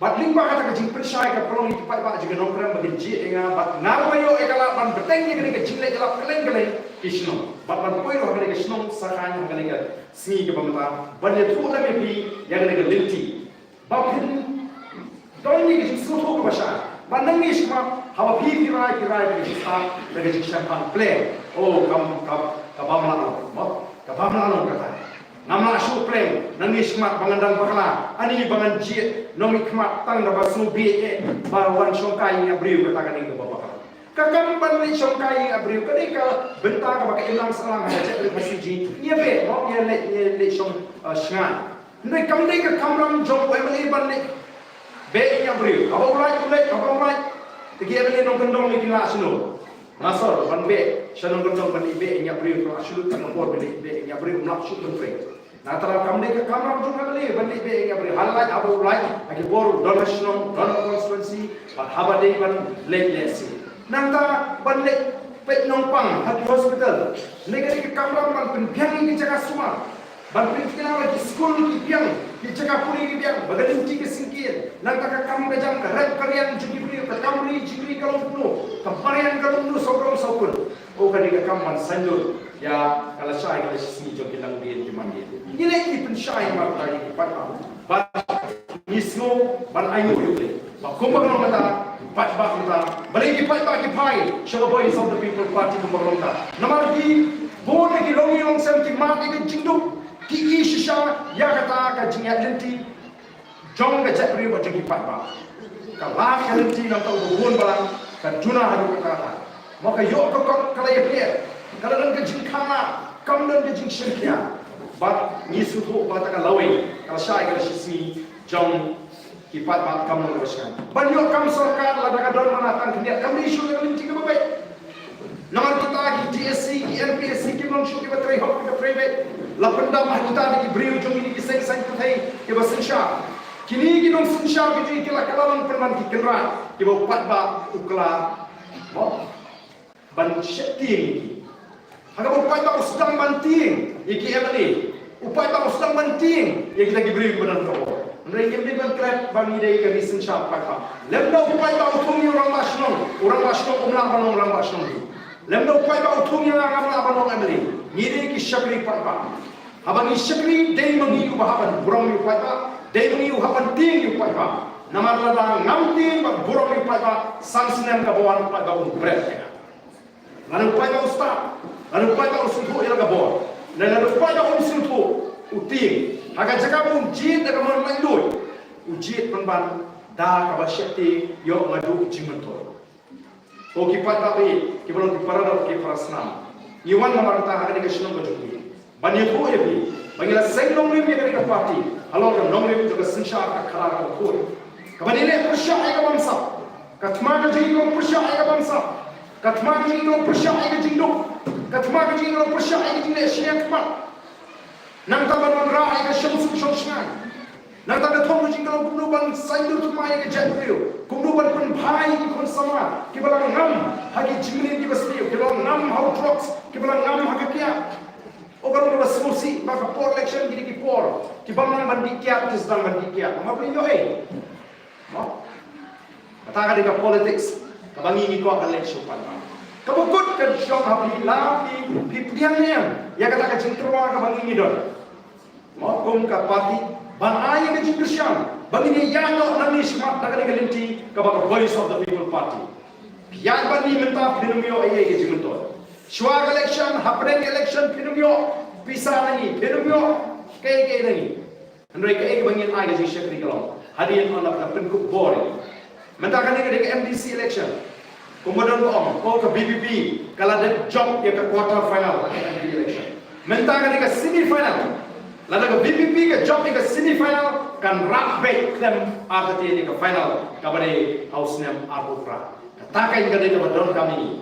Bad lyngba kata ka jingpynshai ka pynlong ïa ki paidbah jong ka Nongkrem ba kin jied ïa nga, bad nga ruh nga ïoh ïa ka lad ban bteng ïa kane ka jingleh ïalap kylleng kylleng ki shnong. Bad ban poi ruh ha kane ka shnong Sakhain ha kane ka sngi kaba mynta ban ïathuh lem ïa phi ïa kane ka lynti. Ba phin don ïa ka jingsngewthuh kaba shai. Ba nangne shakhmat haba phi, phi rai, phi rai da ka jingstad, da ka jingshemphang, pleng. Oh, kam, kam, ka bym lah long, mo? Ka bym lah long kata. Ngam lah shuh, pleng, nangne shakhmat ba ngan dang bakla, ani ba ngan jied nongmihkhmat tang da ba sngewbha eh, ba wan shongkai ïa briew, kata ka dei kaba bakla. Ka kam ban leit shongkai ïa briew ka dei ka bynta kaba ka imlang sahlang ha ka jaitbynriew Khasi jong ngi. Ngi ïa beh, mo, ngi ïa leit, ngi ïa leit shong, eh, shngaiñ. Hynrei kam dei ka kamram jong u M L A ban leit beh ïa briew. Haba u lait u leit, haba u lait, te ki M L A nongkyndong ïa ki lah shano? Nga sor ban beh sha nongkyndong ban leit beh ïa briew, ka lah shu lut ka por ban leit beh ïa briew, ym lah shuh ban trei. Nangta kam dei ka kamram jong u M L A ban leit beh ïa briew. Ha lait, haba u lait, ha ki por u don ha shnong, don ha constituency, bad haba dei ban leit lehse. Nangta ban leit peit nongpang ha ki hospital. Hynrei ka dei ka kamram ban pynbiang ïa ki jaka sumar. Ban pynthikna ba ki skul ki biang, ki jaka pule ki biang, ba ka lynti ka syngkien. Nangta ka kam ka jam, ka rep ka riang jong ki briew, ka kam ri jingri ka long kumno, ka mariang ka long kumno, sawdong sawkun. Oh, ka dei ka kam ban saiñdur ïa ka lashai ka lashisngi jong ki langdien ki mandien. Ngi leh ngi pynshai marwei ïa ki paidbah. Bad ngi sngew ban ainguh ïa U Blei ba kumba ka long mynta, paidbah mynta, balei ki paidbah ki phai sha ka Voice of the People Party kumba ka long mynta? Namar ki bun na ki longïing longsem ki mad ïa ka jingduk, ki i shisha ïa kata ka jingïaid lynti jong ka jaitbynriew bad jong ki paidbah. Ka lad ka lynti nangta uba bun balang ka duna haduh katta katta. Mo, ka ïoh ka kot ka la ïapher, ka la don ka jingkhang lad, kam don ka jingshim khia. Bad ngi sngewthuh ba kata ka lawei, ka lashai ka lashisngi jong ki paidbah kam long kaba shngaiñ. Ban ïoh kam sorkar lada ka don mana tang khyndiat kam dei shuh ka lynti kaba beit. Namar kita ki D S C, ki M P S C kim long shuh kiba trei hok, kiba trei beit. La pyndam ha kita da ki briew jong kine ki seng saiñ pyrthei kiba synshar. Kine ki nongsynshar ki jong ngi ki la kylla long pynban ki kynrad kiba u paidbah u kylla, mo, ban sheptieng ïa ki. Ha kaba u paidbah u sdang ban tieng ïa ki M L A, u paidbah u sdang ban tieng ïa kita ki briew kiba don hapoh. Hynrei ngim dei ban klet ba ngi dei ka ri synshar paidbah. Lymda u paidbah u thung ïa u rangbah shnong, u rangbah shnong um lah ban long rangbah shnong hi. Lymda u paidbah u thung ïa nga, ngam lah ban long M L A. Ngi dei ki shakri paidbah. Haba ngi shakri, dei ma ngi uba hap ban burom ïa u paidbah, dei ma ngi uba hap ban tieng ïa u paidbah. Namar lada ngam tieng bad burom ïa u paidbah, san snem kaba wan u paidbah un bret ïa nga. Lada u paidbah u stad, lada u paidbah u sngewthuh ïa la ka bor, lada u paidbah um sngewthuh, u tieng, ha ka jaka ba un jied da ka mon laitluid, u jied pynban da kaba sheptieng, ïoh nga duh jingmyntoi. Ko ki paidbah ba ïeit, kiba long ki para doh ki para snam, ngi wan namar kata ha kane ka shnong ka jong ngi, ban ïathuh ïa phi ba ngi la seng nongrim ïa kane ka party halor ka nongrim jong ka synshar ka khadar kaba khuid. Kaba ngi leh pyrshah ïa ka bamsap, ka thma ka jong ngi ka long pyrshah ïa ka bamsap, ka thma ka jong ngi ka long pyrshah ïa ka jingduk, ka thma ka jong ngi ka long pyrshah ïa ka jingleh shiliang khmat. Nangta ban wanrah ïa ka shongsuk shongshngaiñ. Nangta ka thong ka jong ngi ka long kumno ban saiñdur thma ïa ka jaitbynriew, kumno ban pynbha ïa ki khun samla kiba la ngam ha ki jingmlien kiba sniew, kiba la ngam ha u drugs, kiba la ngam ha ka kiad. O ka long kaba sngewsih ba ka por election kine ki por, ki bym nang ban dih kiad ki sdang ban dih kiad. Namar phi ïohi, mo? Kata ka dei ka politics kaba ngi ngi kwah ban leh shuh pat. Kaba kut ka jong ha phi, la phi, phi pdiang ne em ïa kata ka jingtyrwa kaba ngi ngi don, mo, kum ka party, ban ai ïa ka jingkyrshan ba ngin ïaid noh nangne shakhmat da kane ka lynti kaba ka Voice of the People Party. Phi ïaid bad ngi mynta, phin ym ïoh ei ei ka jingmyntoi. Shuwa ka election, hapdeng ka election, phin ym ïoh pisa na ngi, phin ym ïoh kaei kaei na ngi. Hynrei kaei kaba ngin ai ka jingshakri ka long, hadien ba la pynkup bor ïa ngi. Mynta kane ka dei ka M D C election. Kumba don ba ong, ko ka V P P ka la dep jop ïa ka quarter final ha ka M P election. Mynta ka dei ka semi final. Lada ka V P P ka jop ïa ka semi final, kan rah beit khlem artatien ïa ka final kaba dei ha u snem arphew phra. Kata ka dei kaba donkam ïa ngi.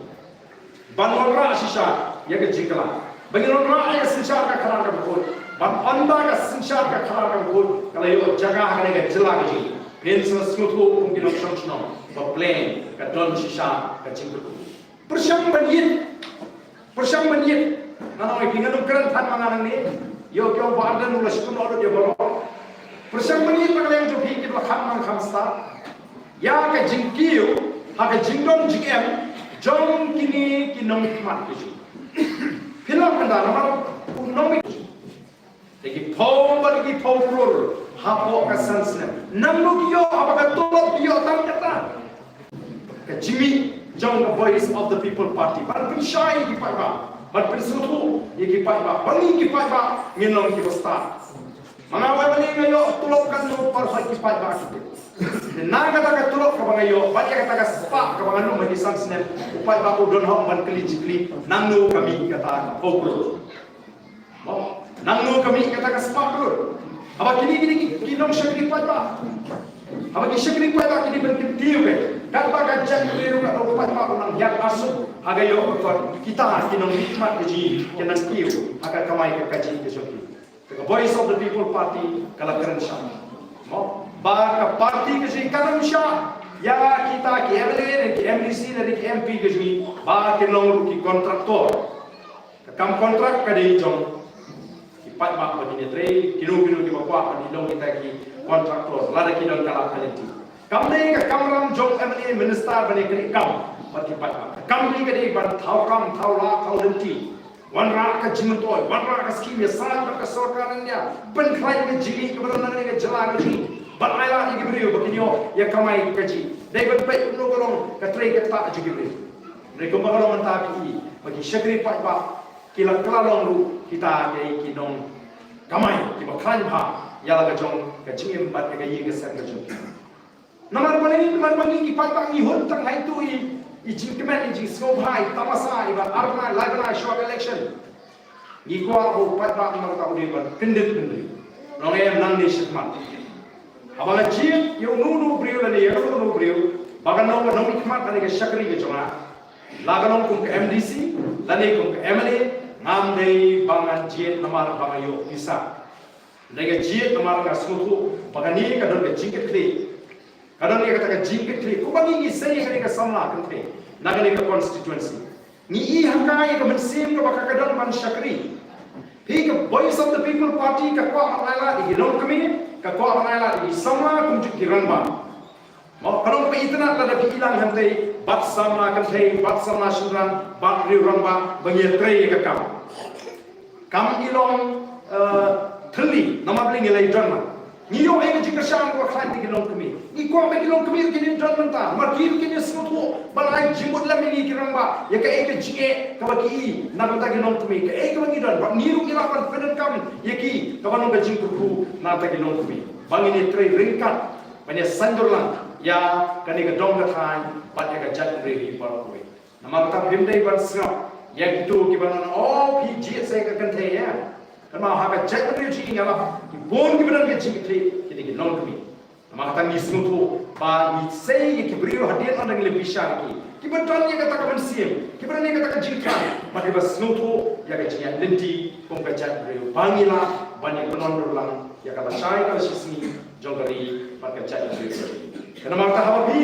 Ban wanrah shisha ïa ka jingkylla, ban wanrah ïa ka synshar ka khadar kaba khuid, ban wanrah ka synshar ka khadar kaba khuid, ka la ïoh jaka ha kane ka jylla ka jong ngi. Phin sa sngewthuh kum ki nongshong shnong ba plain ka don shisha ka jingkyrkhu. Pyrshang ban ïit, pyrshang ban ïit. Nga ong ïa phi, ngan ym kren than ma nga nangne. Ïoh ki ong ba Ardent u la shu kynnoh lut ïa baroh. Pyrshang ban ïit na ka liang jong phi, ki ba kham nang kham stad ïa ka jingkiew ha ka jingdon jingem jong kine ki nongkhmat ka jong ngi. Phi lah ban da namar u nongmih. Te ki phew bad ki phew klur hapoh ka san snem. Nangno ki ïoh, haba ka tulop ki ïoh tang kata. Ka jingmih jong ka Voice of the People Party ban pynshai ïa ki paidbah, ban pynsngewthuh ïa ki paidbah ba ngi ki paidbah ngin long kiba stad. Ma nga, wei, ma ngi, nga ïoh tulop katno, pyrshah ki paidbah ki tip. Te na kata ka tulop kaba nga ïoh bad ïa kata ka spah kaba nga lum ha ki san snem, u paidbah u don hok ban kylli jingkylli, nangno ka mih kata ka phew klur. Mo, nangno ka mih kata ka spah klur? Haba kine, kine ki, ki nongshakri paidbah, haba ki shakri paidbah ki dei ban kyntiew beit, katba ka jaitbynriew, katba u paidbah u nang hiar arsut ha ka ïoh ka kot, kita ki nongmihkhmat ka jong ngi kin nang kiew ha ka kamai ka kajih ka jong ki. Te ka Voice of the People Party ka la kren shai. Mo, ba ka party ka jong ngi kam shah ïa kita ki M L A ne ki M D C ne ki M P ka jong ngi ba kin long ruh ki contractor. Ka kam contract ka dei jong ki paidbah ba kin ïatrei, kino kino kiba kwah ban ïa long kita ki contractor lada ki don ka lad ka lynti. Kam dei ka kamram jong M L A, minister ban ïa kren kam bad ki paidbah. Ka kam dei ka dei ban thaw kam, thaw lad, thaw lynti. Wanrah ka jingmyntoi, wanrah ka skim, ïasaid bad ka sorkar India, pynkhlaiñ ka jingmih kaba don ha kane ka jylla ka jong ngi, ban ailad ïa ki briew ba kin ïoh ïa kamai ka jingim. Dei ban peit kumno ka long ka trei ka ktah jong ki briew. Hynrei kumba ka long mynta, phi i ba ki shakri paidbah ki la kylla long ruh kita ki, ki nongkamai kiba khlaiñ bha ïa la ka jong ka jingim bad ïa ka ïing ka sem ka jong ki. Namar balei? Namar ba ngi ki paidbah ngi hun tang ha itu i, i jingkmen, i jingsngewbha, i tamasa, i ban ar bnai lai bnai shuwa ka election. Ngi kwah ba u paidbah namar kata u dei ban kyndit bynriew. Nongem nangne shakhmat. Haba nga jied ïa uno uno u briew lane ïa kano kano u briew ba kan long ka nongmihkhmat lane ka shakri ka jong nga, la ka long kum ka M D C lane kum ka M L A, ngam dei ba ngan jied namar ba nga ïoh pisa. Nga jied namar nga sngewthuh ba kane ka don ka jingkitkhlieh. Ka don ïa kata ka jingkitkhlieh. Kumba ngi ngi sei ïa kane ka samla kynthei na kane ka constituency, ngi i ha ka ïa ka mynsiem kaba ka, ka don ban shakri. Phi, ka Voice of the People Party ka kwah ban ailad ïa ki longkmie, ka kwah ban ai lad ïa ki samla kumjuh ki rangbah. Mo, ka long ba itynnad lada phi i lang hangtei bad samla kynthei, bad samla shynrang, bad riew rangbah, ba ngi ïatrei ïa ka kam. Kam i long, eh, thylli, namar balei ngi la ïadon ma. Ngi ïoh ïa ka jingkyrshan kaba khlaiñ na ki longkmie. Ngi kwah ba ki longkmie kin ïadon mynta, namar ki ruh kin ïasngewthuh ban ai jingmut lem ïa ngi ki rangbah ïa kaei ka jingeh kaba ki i na ka bynta ki longkmie, kaei kaba ngi don, bad ngi ruh ngi lah ban pyndonkam ïa ki, kaba long ka jingkyrkhu na ka bynta ki longkmie. Ba ngin ïatrei ryngkat ban ïasaiñdur lang ïa kane ka dong ka thaiñ bad ïa ka jaitbynriew hi baroh kawei. Namar kata phim dei ban sngap ïa kito kiba ong, "Oh, phi jied sa ïa ka kynthei ïa." Kynmaw, ha ka jaitbynriew jong ngi, nga la, ki bun kiba don ka jingkitkhlieh ki dei ki longkmie. Namar kata ngi sngewthuh ba ngi sei ïa ki briew hadien ynda ngi la bishar ïa ki, kiba don ïa kata ka mynsiem, kiba don ïa kata ka jingthrang, bad kiba sngewthuh ïa ka jingïaid lynti kum ka jaitbynriew, ba ngi lah ban ïakynduh lang ïa ka lashai ka lashisngi jong ka ri bad ka jaitbynriew. Namar kata haba phi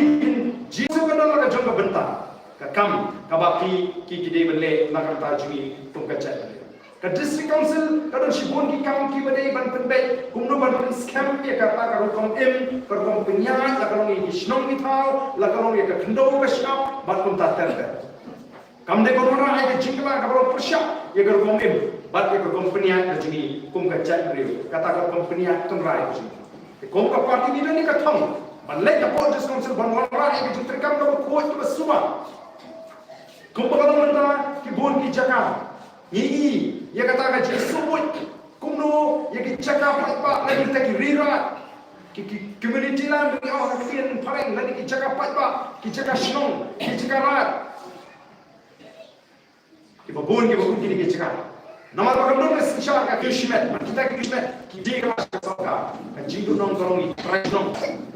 jied sa ka don la ka jong ka bynta, ka kam kaba ki, ki, ki dei ban leh na ka bynta jong ngi kum ka jaitbynriew. Ka District Council ka don shibun ki kam kiba dei ban pynbeit, kumno ban pynskhem ïa kata ka rukom im, ka rukom pynïaid, la ka long ïa ki shnong ki thaw, la ka long ïa ka khyndew ka shyiap, bad kumta ter ter. Kam dei ban wanrah ïa ka jingkylla kaba long pyrshah ïa ka rukom im bad ïa ka rukom pynïaid ka jong ngi kum ka jaitbynriew, kata ka rukom pynïaid tynrai ka jong ngi. Te kum ka party ngi don ïa ka thong ban leit hapoh District Council ban wanrah ïa ka jingtreikam kaba khuid kaba suba. Kumba ka long mynta ki bun ki jaka ngi i ïa kata ka jingsngewbha kumno ïa ki jaka paidbah lane kita ki ri raid, ki, ki community land, ba ngi ong ha ka ktien phareng, lane ki jaka paidbah, ki jaka shnong, ki jaka raid. Kiba bun kiba kut kine ki jaka. Namar ba kam don ka synshar ka kiew shimet, bad kita ki kiew shimet ki dei ka la sha sorkar. Ka jingduhnong ka long ïa ki trai shnong.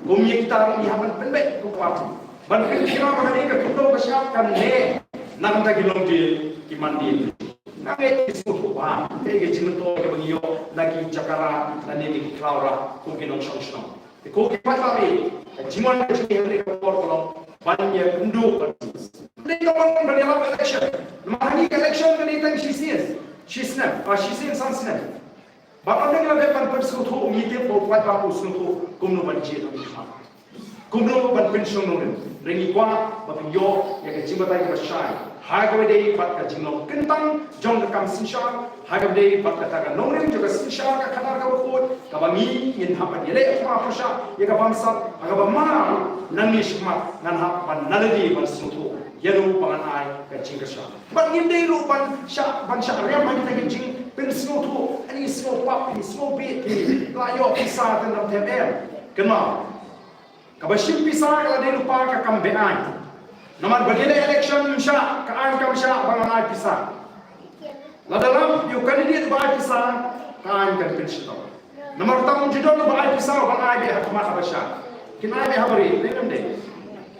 Kum ïa kita ruh ngi hap ban pynbeit kum ka party ban pynkhraw ba kane ka khyndew ka shyiap kan neh na ka bynta ki longdien ki mandien. Nga ngeit ki sngewthuh bha ïa ka jingmyntoi kaba ngi ïoh na ki jaka raid lane na ki khlaw raid kum ki nongshong shnong. Te ko ki paidbah, ka jingwan ka jingwan ha kane ka por ka long ban ïakynduh, ban ïalap election. Namar hangne ka election ka dei tang shisien, shisnem, ah, shisien san snem. Bad ynda ngi la dep ban pynsngewthuh, ngi tip ba u paidbah u sngewthuh kumno ban jied nongrim, kumno ban pynshong nongrim. Hynrei ngi kwah ba phin ïoh ïa ka jingbatai kaba shai ha kaba ïadei bad ka jinglong kyntang jong ka kam synshar, ha kaba ïadei bad kata ka nongrim jong ka synshar ka khadar kaba khuid, kaba ngi ngin hap ban ïaleh pyrshah ïa ka bamsap, ha kaba ma nangne shakhmat ngan hap ban nalade ban sngewthuh ïano ba ngan ai ka jingkyrshan. Bad ngim dei ruh ban shah, ban shah riam ha kita ki jingpynsngewthuh, ani sngewpap, ani sngewbit, ki la ïoh pisa te ym thep em. Kynmaw, kaba shim pisa ka la dei lypa ka kam be-aiñ. Namar ba dei election ym shah, ka aiñ kam shah ba ngan ai pisa. Lada lam ïa u candidate ba ai pisa, ka aiñ kan pynshitom. Namar tam ju don ba ai pisa ban ai beit ha khmat ha bashar. Kin ai beit ha barieh, dei ne ym dei?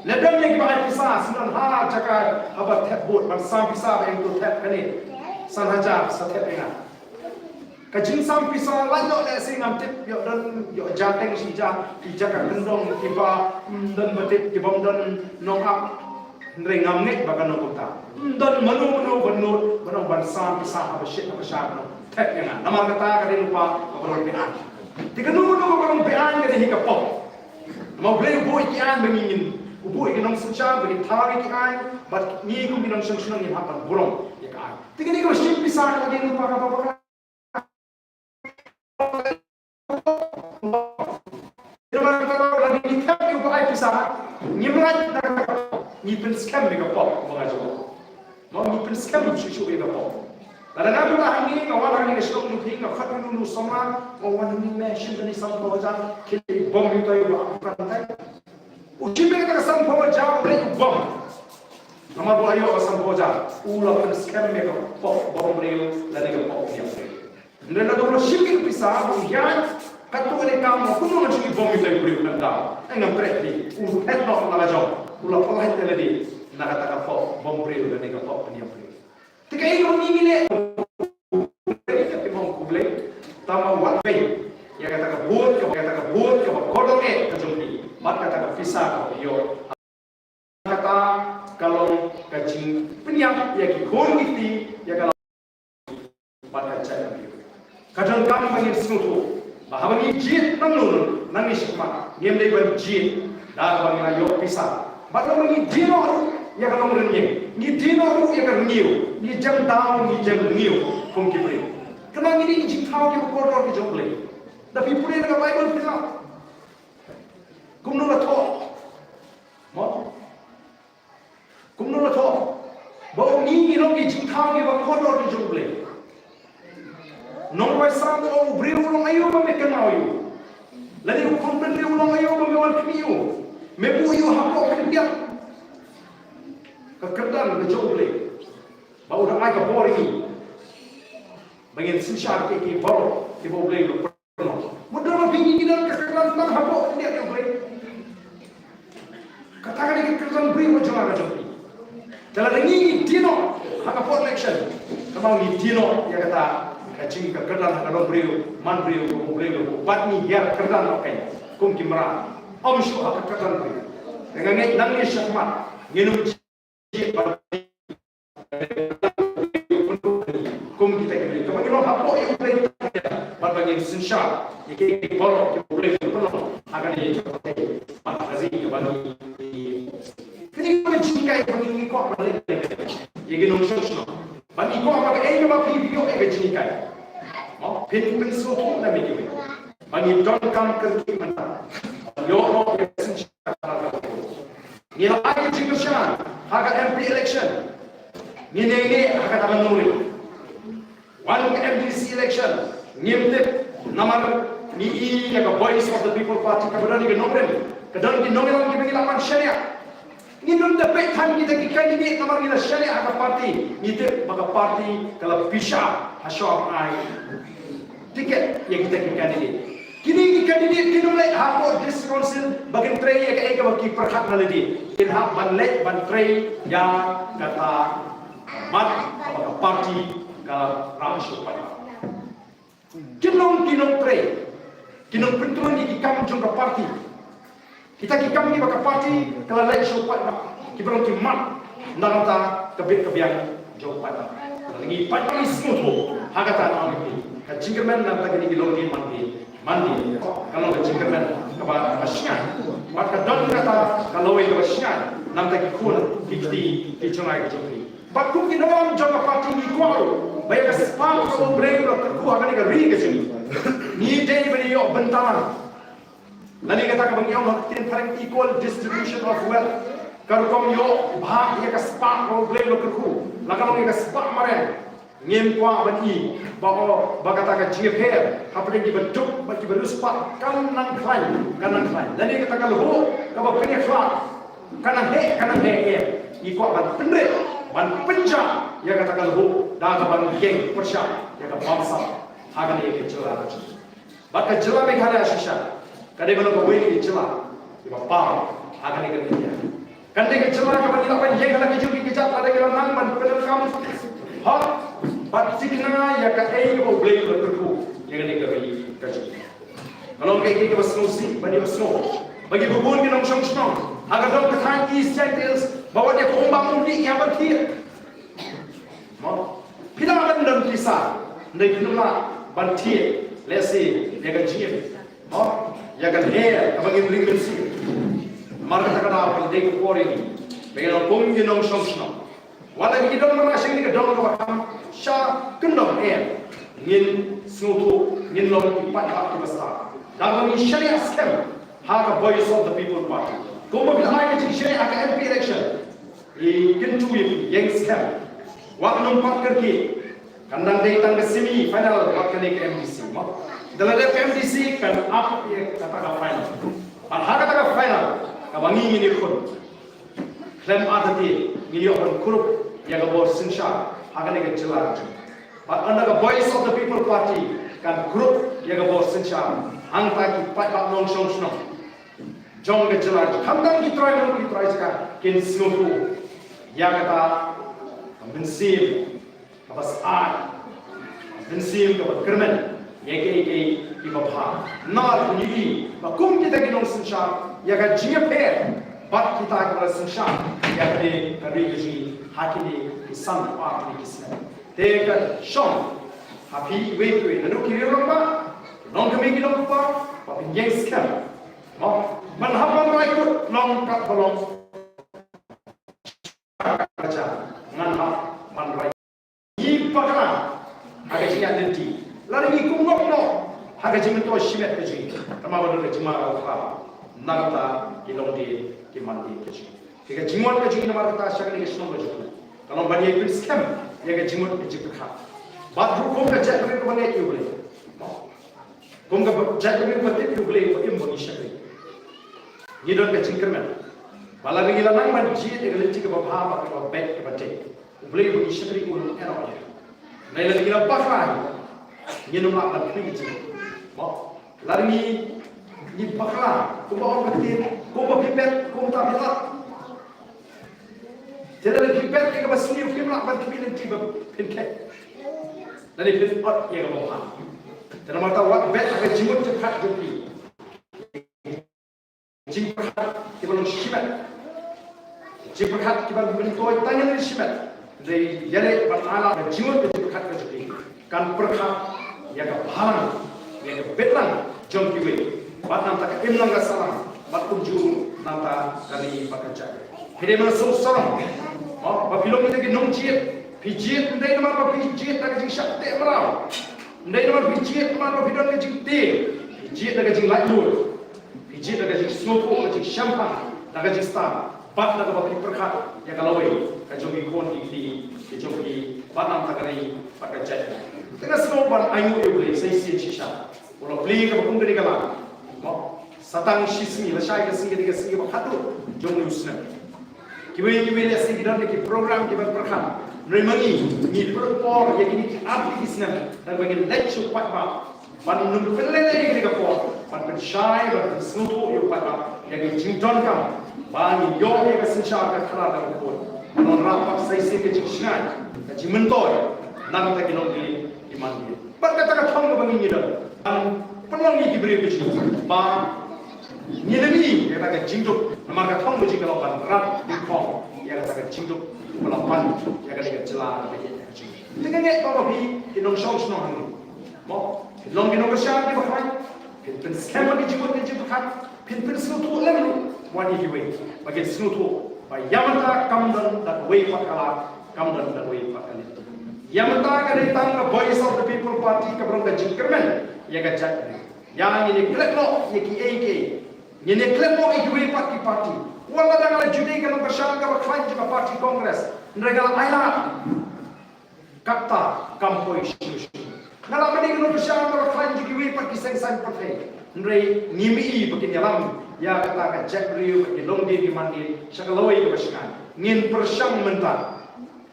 Lada don ïa kiba ai pisa, sngewdon ha jaka haba thep vote, ban sam pisa ba ïa uto thep kane san hajar sa thep ïa nga. Ka jingsam pisa lait noh lehse ngam tip, ïoh don, ïoh jateng shi ja, ki jaka kyndong kiba, mm, don ba tip, kibym don nongap. Hynrei ngam ngeit ba kan long kumta. Ym don mano mano ban nud, ban ong ban sam pisa haba shit haba shar ban ong thep ïa nga. Namar kata ka dei lypa kaba long be-aiñ. Te kano kano kaba long be-aiñ ka dei hi ka pop. Namar U Blei u buh ïa ki aiñ ba ngi ngin, u buh ïa ki nongsynshar ba ngin thaw ïa ki aiñ, bad ngi kum ki nongshong shnong ngin hap ban burom ïa ka aiñ. Te kane kaba shim pisa ka dei lypa kaba bakla. Namar kata lada ngi thep ïa uba ai pisa, ngim lait na kata ka pop, ngi pynskhem ïa ka pop, ba nga jubab. Mo, ngi pynskhem shuh shuh ïa ka pop. Lada nga pynlong hangne, nga wan hangne ka shnong jong phi, nga khot ïa uno uno u samla, nga wan hangne, me shim kane sanphew hajar, khie leit bom ïa utai uba ap pisa. U shim ïa kata ka sanphew hajar, u leit u bom. Namar ba u la ïoh ka sanphew hajar, u la pynskhem ïa ka pop bymbriew lane ka pop niambriew. Hynrei lada u la shim ïa ka pisa, u ïaid katto katne kam, kumno ngan shu leit bom ïa utai u briew, ngan daw. Ai, ngam treh hi, u phet noh na la jong, u la pynlait ïa lade na kata ka pop bymbriew lane ka pop niambriew. Te kaei kaba ngi ngi leh? Te ngi ong khublei. Tangba wat peit ïa kata ka vote, ïa kata ka vote kaba kordor eh ka jong phi bad kata ka pisa kaba phi ïoh. Kata ka long ka jingpynïap ïa ki khun ki kti, ïa ka la bad ka jaitbynriew. Ka donkam ba ngin sngewthuh. Ba haba ngi jied nangno nangno, nangno shakhmat, ngim dei ban jied da kaba ngi la ïoh pisa. Bad lada ngi die noh ruh ïa ka longrynieng, ngi die noh ruh ïa ka rngiew, ngi jem daw, ngi jem rngiew kum ki briew. Kane ngi dei ki jingthaw kiba kordor ki jong U Blei. Da phi pule na ka Baibl phi lah. Kumno la thoh? Mo? Kumno la thoh ba u ngi ngi long ki jingthaw kiba kordor ki jong U Blei? Nongrwai Salm u ong, u briew u long aïu ba me kynmaw ïa u? Lane u khun briew u long aïu ba me wan khmih ïa u? Me buh ïa u hapoh khyndiat ka kyrdan ka jong U Blei, ba u dang ai ka bor ïa ngi ba ngin synshar ïa kiei kiei baroh kiba U Blei u la pynlong. Mut don ma phi ngi ngi don ka kyrdan tang hapoh khyndiat jong U Blei? Kata ka dei ka kyrdan briew ka jong nga ka jong phi. Te lada ngi ngi die noh ha ka por election, kynmaw ngi die noh ïa kata ka jing ka kyrdan ha ka longbriew manbriew kaba U Blei u la buh, bad ngi hiar kyrdan noh kein kum ki mrad, ym shuh ha ka kyrdan briew. Te nga ngeit nangne shakhmat ngin ym kum kita ki briew kaba ngi long hapoh ïa U Blei, bad ba ngin synshar ïa kiei kiei baroh kiba U Blei u pynlong ha kane ka pyrthei. Bad ka ri kaba ngi, kane ka jinghikai ba ngi kwah ban leh ïa ki nongshong shnong. Ba ngi kwah ba kaei kaba phi ïoh ïa ka jinghikai, mo, phin pynsngewthuh na me kiwei. Ba ngi donkam kyrkieh mynta ban ïoh ïa ka synshar. Ngi la ai ka jingkyrshan ha ka M P election. Ngi neh neh ha kata ka nongrim. Wan ka M D C election ngim tip, namar ngi i ïa ka Voice of the People Party kaba don ïa ka nongrim, ka don ki nongïalam kiba ngi lah ban shaniah. Ngim dei ban peit than kita ki candidate namar ngi la shaniah ha ka party. Ngi tip ba ka party ka la pisa ha shwa ban ai ticket ïa kita ki candidate. Kine ki candidate kin ym leit hapoh District Council ba kin trei ïa kaei kaba ki pyrkhat na lade. Kin hap ban leit ban trei ïa kata ka mat kaba ka party ka rah sha u paidbah. Kin long ki nongtrei, ki nongpyntrei ïa ki kam jong ka party. Kita ki kam kiba ka party ka la leh sha u paidbah, kiba long ki mat na ka bynta ka bit ka biang jong u paidbah. Lada ngi paidbah ngi sngewthuh ha kata, nga ong ïa phi, ka jingkyrmen na ka bynta kine ki longdien mandien, mandien ka long ka jingkyrmen kaba shngaiñ. Bad ka don kata ka lawei kaba shngaiñ na ka bynta ki khun ki kti ki jong nga ki jong phi. Bad kum ki nongïalam jong ka party ngi kwah ruh ba ïa ka spah kaba U Blei u la kyrkhu ha kane ka ri ka jong ngi, ngi dei ban ïoh bynta lang. Lane kata kaba ngi ong ha ka ktien phareng equal distribution of wealth. Ka rukom ïoh bha ïa ka spah kaba U Blei u la kyrkhu, la ka long ïa ka spah mareh. Ngim kwah ban i ba, ba kata ka jingïapher hapdeng kiba duk bad kiba riewspah kan nang khlaiñ, kan nang khlaiñ. Lane kata ka lhuh kaba pynïakhlad kan nang heh, kan nang heh. Ngi kwah ban pynrit, ban pynjah ïa kata ka lhuh da kaba ngi ïeng pyrshah ïa ka bamsap ha kane ka jylla. Bad ka jylla Meghalaya shisha ka dei ban long kawei na ki jylla kiba paw ha kane ka India. Kan dei ka jylla kaba ngi lah ban ïeng ha la ki jong ki kjat lada ngi la nang ban pyndonkam hok bad thikna ïa kaei kaba U Blei u la kyrkhu ïa kane ka ri ka jong ngi. Ka long kaei kaei kaba sngewsih ban ïohsngew ba ngi bun ki nongshong shnong ha ka dong ka thaiñ East Jaintia Hills ba wat ïa ka um bam um dih ki hap ban thied. Mo, phi lah ban don pisa, hynrei phin ym lah ban thied lehse ïa ka jingim, mo, ïa ka lyer kaba ngin ring mynsiem. Namar kata ka daw ka dei ka por ïa ngi ba ngin long kum ki nongshong shnong. Wat la ngi don manrah sha kane ka dong kaba kham sha kyndong, em, ngin sngewthuh, ngin long ki paidbah kiba stad da kaba ngi shaniah skhem ha ka Voice of the People Party. Kumba phi la ai ka jingshaniah ha ka M P election, ngi kyntu ïa phi, ïeng skhem. Wat nym pat kyrkieh. Kan dang dei tang ka semi final wat kane ka M D C, mo. Da la dep ka M D C kan ap ïa kata ka final. Bad ha kata ka final kaba ngi ngin ïakhun, khlem artatien ngin ïoh ban kurup ïa ka bor synshar ha kane ka jylla. Bad ynda ka Voice of the People Party kan kurup ïa ka bor synshar, hangta ki paidbah nongshong shnong jong ka jylla, khamtam ki trai mulu ki trai jaka, kin sngewthuh ïa kata ka mynsiem kaba sah, ka mynsiem kaba kyrmen ïa kiei kiei kiba bha. Namar ngi ïohi ba kum kita ki nongsynshar ïa ka jingïapher bad kita kiba la synshar ïa kane ka ri ka jong ngi ha kine ki san ar tylli ki snem. Te ka shong ha phi iwei pa iwei, naduh ki riew rangbah, ki Nongkmie ki nongkpa, ba phin ïeng skhem. Mo, ban hap ban rai kut, long kat ba long. Ka ja, ngan hap ban rai. Ngi bakla ha ka jingïaid lynti. Lada ngi kum ngop noh ha ka jingmyntoi shimet ka jong ngi, tangba ba don ka jingmaraw khlaw na ka bynta ki longdien ki mandien ka jong ngi. Te ka jingwan ka jong ngi namar kata sha kane ka shnong ka jong ngi ka long ban ïai pynskhem ïa ka jingmut ka jingpyrkhat. Bad ruh kum ka jaitbynriew kaba ngeit ïa U Blei, kum ka jaitbynriew ba tip ïa U Blei, ba im ba ngi shakri, ngi don ka jingkyrmen ba lada ngi la nang ban jied ïa ka lynti kaba bha bad kaba beit kaba tei, U Blei ba ngi shakri un ïehnoh ïa ngi. Lada ngi la bakla, ngin ym lah ban khmih jingmut. Mo, lada ngi, ngi bakla, kumba ong ka ktien, kumba phi bet kumta phi lap. Te lada phi bet ïa kaba sniew, phim lah ban khmih lynti ba phin khet. Lada phin ot ïa kaba bha. Te namar kata wat bet ha ka jingmut jingpyrkhat jong phi. Jingpyrkhat kiba long shimet, jingpyrkhat kiba myntoi tang ïa ka shimet. Dei ïaleh bad Allah ka jingmut ka jingpyrkhat ka jong phi kan pyrkhat ïa ka bhalang, ïa ka bitlang jong kiwei. Bad nangta ka imlang ka sahlang bad kumjuh nangta ka ri bad ka jaitbynriew. Phi dei ban sngewsarong, mo, ba phi long kita ki nongjied. Phi jied ym dei namar ba phi jied da ka jingshah teh mraw. Ym dei namar phi jied namar ba phi don ka jingtieng. Phi jied da ka jinglaitluid. Phi jied da ka jingsngewthuh, ka jingshemphang, da ka jingstad, bad da kaba phi pyrkhat ïa ka lawei ka jong ki khun ki kti, ka jong ki, bad nangta ka ri bad ka jaitbynriew. Te nga sngewbha ban ainguh ïa U Blei sa shisien shisha. U la plie kaba kum kane ka lang, mo, sa tang shisngi, lashai ka sngi, kane ka sngi kaba khatduh jong une u snem. Kiwei kiwei lehse ki don ki program kiba pyrkhat. Hynrei ma ngi, ngi pynpor ïa kine ki artylli ki snem, da kaba ngin leit sha u paidbah. Ban nym pynlehnoh ïa kane ka por, ban pynshai, ban pynsngewthuh ïa u paidbah ïa ka jingdonkam ba ngin ïoh ïa ka synshar ka khadar kaba khuid. Ban wanrah pat sa shisien ka jingshngaiñ, ka jingmyntoi na ka bynta ki longdien ki mandien. Bad kata ka thong kaba ngi ngi don, ban pynlong ïa ki briew ka jingduk ba ngin ym ïoh ïa kata ka jingduk. Namar ka thong ka jong ngi ka long ban rat nyngkong ïa kata ka jingduk ba la pan ïa kane ka jylla, ïa kane ka jylla. Te nga ngeit ba phi ki nongshong shnong hangne, mo, phin long ki nongkyrshan kiba khlaiñ, phin pynskhem ïa ki jingmut ki jingpyrkhat, phin pynsngewthuh lem ruh wan ïa kiwei ba kin sngewthuh ba ïa mynta kam don da kawei pat ka lad, kam don da kawei pat ka lynti. Ïa mynta ka dei tang ka Voice of the People Party kaba long ka jingkyrmen ïa ka jaitbynriew. Ïa ngin ïa klet noh ïa kiei kiei, ngin ïa klet noh ïa kiwei pat ki party. Wat la dang la ju dei ka nongkyrshan kaba khlaiñ jong ka party Congress, hynrei nga la ailad. Kata kam poi shuh shuh. Nga la dei ka nongkyrshan kaba khlaiñ jong kiwei pat ki seng saiñ pyrthei, hynrei ngim i ba kin ïalam ïa kata ka jaitbynriew, ba ki longdien ki mandien sha ka lawei kaba shngaiñ. Ngin pyrshang mynta,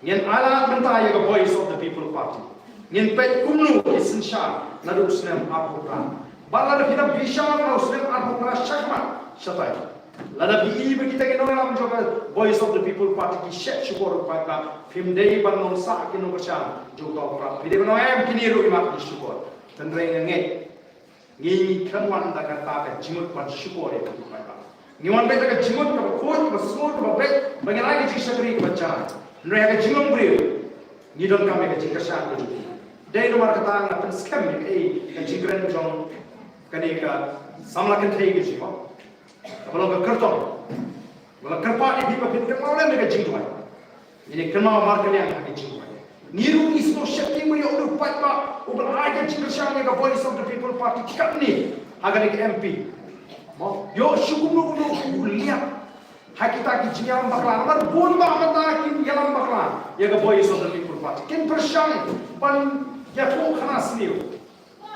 ngin ailad mynta ïa ka Voice of the People Party. Ngin peit kumno ki synshar naduh u snem arphew phra. Bad lada phi nang bishar na u snem arphew phra shakhmat shatai, lada phi i ba kita ki nongïalam jong ka Voice of the People Party ki shet shukor u paidbah, phim dei ban long sah ki nongkyrshan jong uta u prah. Phi dei ban ong em, kine ruh i mat ki shukor. Hynrei nga ngeit ngi, ngi khlem wan da kata ka jingmut ban shukor ïa u paidbah. Ngi wan beit da ka jingmut kaba khuid, kaba sngewthuh, kaba beit ba ngin ai ka jingshakri kaba jan. Hynrei ha ka jinglong briew ngi donkam ïa ka jingkyrshan ka jong phi. Dei namar kata nga pynskhem ïa kaei ka jingkren jong kane ka samla kynthei ka jong phi, kaba long ka kyrtong, kaba la kyrpad ïa phi ba phin kynmaw lem ïa ka jingduwai. Ngin ïa kynmaw markylliang ha ka jingduwai. Ngi ruh ngi sngewsih ïa u paidbah uba la ai ka jingkyrshan ïa ka Voice of the People Party katne ha kane ka M P. Mo, ïoh shu kumno kumno u liat ha kita ki jingïalam bakla. Namar bun bah mynta ki ïalam bakla ïa ka Voice of the People Party. Kin pyrshang ban ïathuhkhana sniew.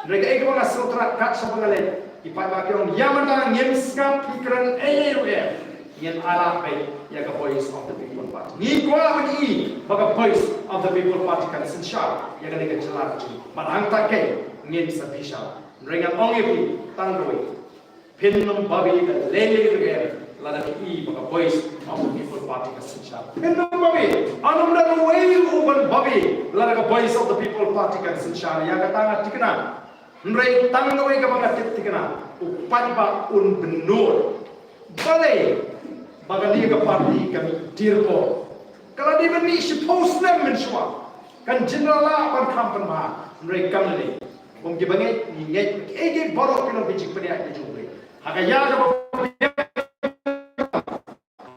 Hynrei kaei kaba nga sngewthuh kat shaba nga leit, ki paidbah ki ong, ïa mynta ngim sngap phi kren ei ei ruh em. Ngin ailad beit ïa ka Voice of the People Party. Ngi kwah ban i ba ka Voice of the People Party kan synshar ïa kane ka jylla ka jong ngi. Bad hangta keiñ ngin sa bishar. Hynrei ngan ong ïa phi tang kawei, phin ym babe da lei lei ruh em lada phi i ba ka Voice of the People Party ka synshar. Phin ym babe. Ym don uwei ruh uban babe lada ka Voice of the People Party kan synshar. Ïa kata nga thikna. Hynrei tang kawei kaba nga tip thikna, u paidbah un bynnud. Balei ba kane ka party ka mih tiar por? Ka la dei ban mih shiphew snem mynshuwa. Kan jin la lah ban kham pynbha. Hynrei kam lei. Kum kiba ngeit, ngi ngeit ba kiei kiei baroh ki long ki jingpynïaid ka jong U Blei. Ha ka ïa kaba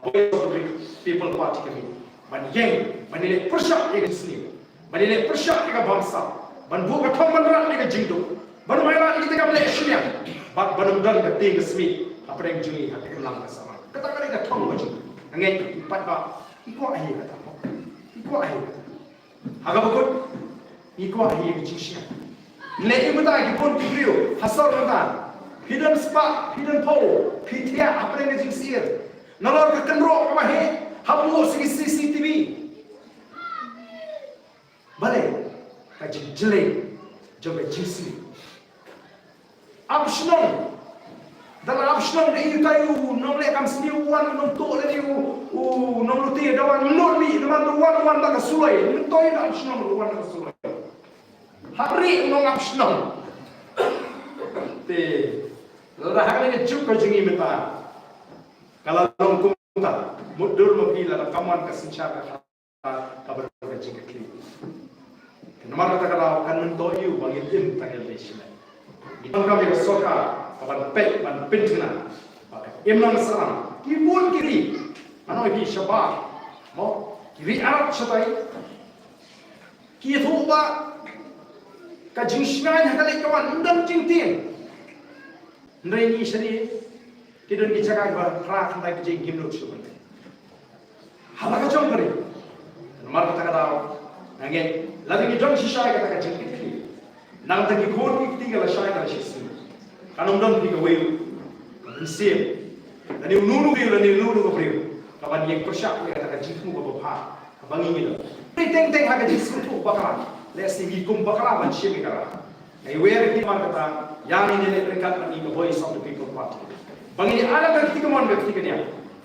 Voice of the People Party ka mih ban ïeng, ban ïaleh pyrshah ïa ka jingsniew, ban ïaleh pyrshah ïa ka bamsap, ban buh ka thong ban rah ïa ka jingduk, ban ym ailad ïa kita kiba leh shiliang, bad ban ym don ka tieng ka smiej hapdeng jong ngi ha ka imlang ka samla. Kata ka dei ka thong ka jong ngi. Nga ngeit ki paidbah ki kwah hi kata. Ki kwah hi kata. Ha kaba kut, ngi kwah hi ka jingshisha. Leh ïa mynta ki bun ki briew ha sor mynta, phi don spah, phi don phew, phi thiah hapdeng ka jingsyier. Nalor ka kynroh kaba heh, hapoh sa ki C C T V. Balei? Ka jingjlei jong ka jingsniew. Ap shnong. Da la ap shnong da i utai u nongleh kam sniew, u wan u nongtuh lane u, u nonglute, da wan lut mih, da wan, da wan, wan da ka suloi. Mynta i da ap shnong, da wan da ka suloi. Hap rieh u nong ap shnong. Te lada ha kane ka juk ka jong ngi mynta ka la long kumta, mutdur ma phi lada kam wan ka synshar ka kaba don ka jingkitkhlieh. Namar kata ka daw kan myntoi ïa u ba ngin im tang ïa lade shimet. Ngi donkam ïa ka sorkar kaban peit ban pynthikna ba ka imlang sahlang ki bun ki ri, ngan ong ïa phi shabar, mo, ki ri Arab shatai, ki ïathuh ba ka jingshngaiñ ha ka leit ka wan ym don jingtieng. Hynrei ngi sha ri ki don ki jaka kiba phra khyndai baje ngim nud shuh ban leit. Ha la ka jong ka ri. Namar kata ka daw nga ngeit lada ngi don shisha ïa kata ka jingkitkhlieh, nangta ki khun ki kti ka lashai ka lashisngi, kan ym don phi kawei ruh ka mynsiem lane uno uno u briew lane uno uno ka briew kaban ïeng pyrshah ïa kata ka jingthmu kaba bha. Kaba ngi ngi don. Ngi teng teng ha ka jingsngewthuh bakla. Lehse ngi kum bakla ban shim ïa ka rah. Ngi wer ïa ki namar kata ïa ngi ne leh ryngkat bad ngi ka Voice of the People Party. Ba ngi ne alam ka kti kamon ka kti kaniang.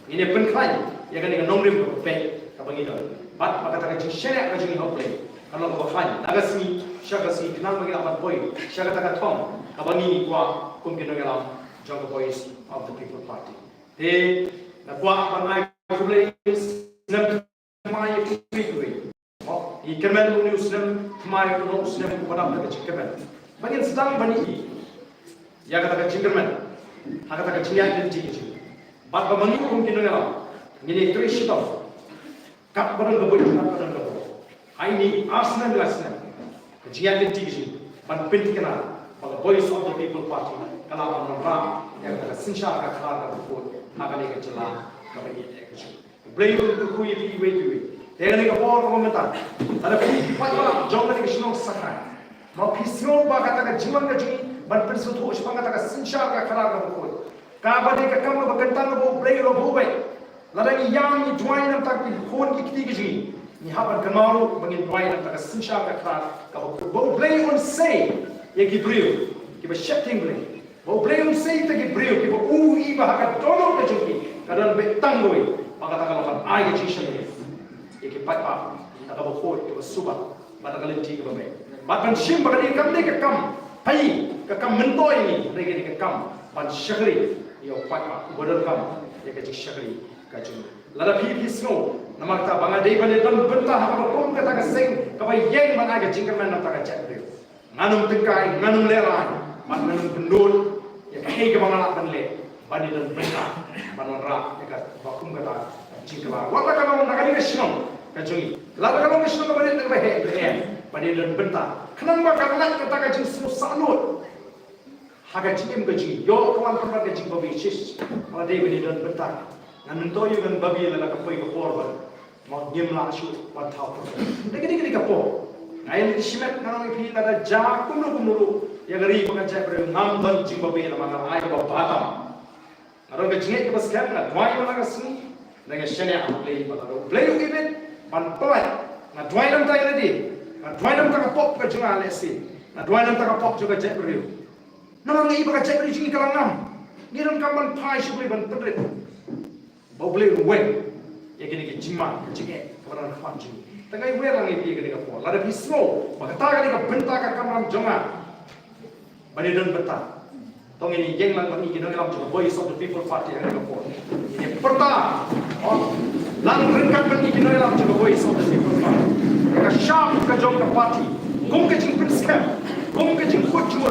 Ngi ne pynkhlaiñ ïa kane ka nongrim kaba peit kaba ngi don. Bad ba kata ka jingshaniah ka jong ngi ha U Blei kan long kaba khlaiñ na ka sngi sha ka sngi khnang ba ngi lah ban poi sha kata ka thong kaba ngi ngi kwah kum ki nongïalam jong ka Voice of the People Party. Te nga kwah ban ai khublei snem thymmai ïa kiwei kiwei. Mo, ngi kyrmen une u snem thymmai, une u snem uba dap da ka jingkyrmen. Ba ngin sdang ban ïohi ïa kata ka jingkyrmen ha kata ka jingïaid lynti ka jong ngi. Bad ba ma ngi kum ki nongïalam ngin ïatrei shitom katba don ka buit, katba don ka bor. Ha ine i ar snem lai snem ka jingïaid lynti ka jong ngi ban pynthikna ba ka Voice of the People Party ka lah ban wanrah ïa kata ka synshar ka khadar kaba khuid ha kane ka jylla kaba ïeit ka jong ngi. U Blei un kyrkhu ïa phi iwei pa iwei. Te kane ka por kaba mynta, lada phi paidbah jong kane ka shnong Sahai, ma phi sngew ba kata ka jingwan ka jong ngi ban pynsngewthuh shaphang kata ka synshar ka khadar kaba khuid, kaba dei ka kam kaba kyntang kaba U Blei u la buh beit. Lada ngi ïam ngi duwai na bynta ki khun ki kti ka jong ngi, ngi hap ban kynmaw ruh ba ngin duwai na bynta ka synshar ka khadar kaba khuid, ba U Blei un sei ïa ki briew kiba sheptieng Blei. Ba U Blei un sei ïa kita ki briew kiba u i ba ha ka dohnud ka jong ki ka don beit tang kawei, ba kata ka long ban ai ka jingshaniah ïa ki paidbah da kaba khuid, kaba suba bad da ka lynti kaba beit. Bad ban shim ba kane kam dei ka kam pei, ka kam myntoi ïa ngi, hynrei ka dei ka kam ban shakri ïa u paidbah uba donkam ïa ka jingshakri ka jong ngi. Lada phi phi sngew namar kata ba nga dei ban ïa don bynta ha kaba kum kata ka seng kaba ïeng ban ai ka jingkyrmen na bynta ka jaitbynriew, ngan ym tyngkai, ngan ym lehraiñ, bad ngan ym pynlut ïa kaei kaba nga lah ban leh ban ïa don bynta ban wanrah ïa kaba kum kata ka jingkylla. Wat la ka long na kane ka shnong ka jong ngi, lada ka long ka shnong kaba rit ne kaba heh, ban ïa don bynta khnang ba kan lait kata ka jingsngewsahnud ha ka jingim ka jong ngi. Ïoh ka wan pynban ka jingbabe shish. Ba la dei ban ïa don bynta. Ngan myntoi ïa u ngan babe lada ka poi ka por ba Mo, ngim lah shuh ban thaw pyrthei. Dei kane, kane ka por. Nga ïa lynti shimet nga ong ïa phi, lada jia kumno kumno ruh ïa ka ri bad ka jaitbynriew, ngam don jingbabe namar nga ai kaba bha tam. Nga don ka jingngeit kaba skhem, nga duwai man la ka sngi, nga shaniah ha U Blei ba lada U Blei u ibit ban pynlait, nga duwai na bynta ïa lade, nga duwai na bynta ka pop ka jong nga lehse, nga duwai na bynta ka pop jong ka jaitbynriew. Namar nga i ba ka jaitbynriew jong ngi ka la ngam. Ngi donkam ban phai sha U Blei ban pynrit. Ba U Blei un weng ïa kine ki jingman, ki jingeh kaba don ha khmat jong ngi. Te nga ïa wer lang ïa phi ïa kane ka por. Lada phi sngew ba kata ka dei ka bynta ka kamram jong nga ban ïa don bynta, to ngin ïeng lang bad ngi ki nongïalam jong ka Voice of the People Party ha kane ka por. Ngin ïa pyrta, oh, lang ryngkat bad ngi ki nongïalam jong ka Voice of the People Party ïa ka shap ka jong ka party kum ka jingpynskhem. kum ka jingkut jingmut.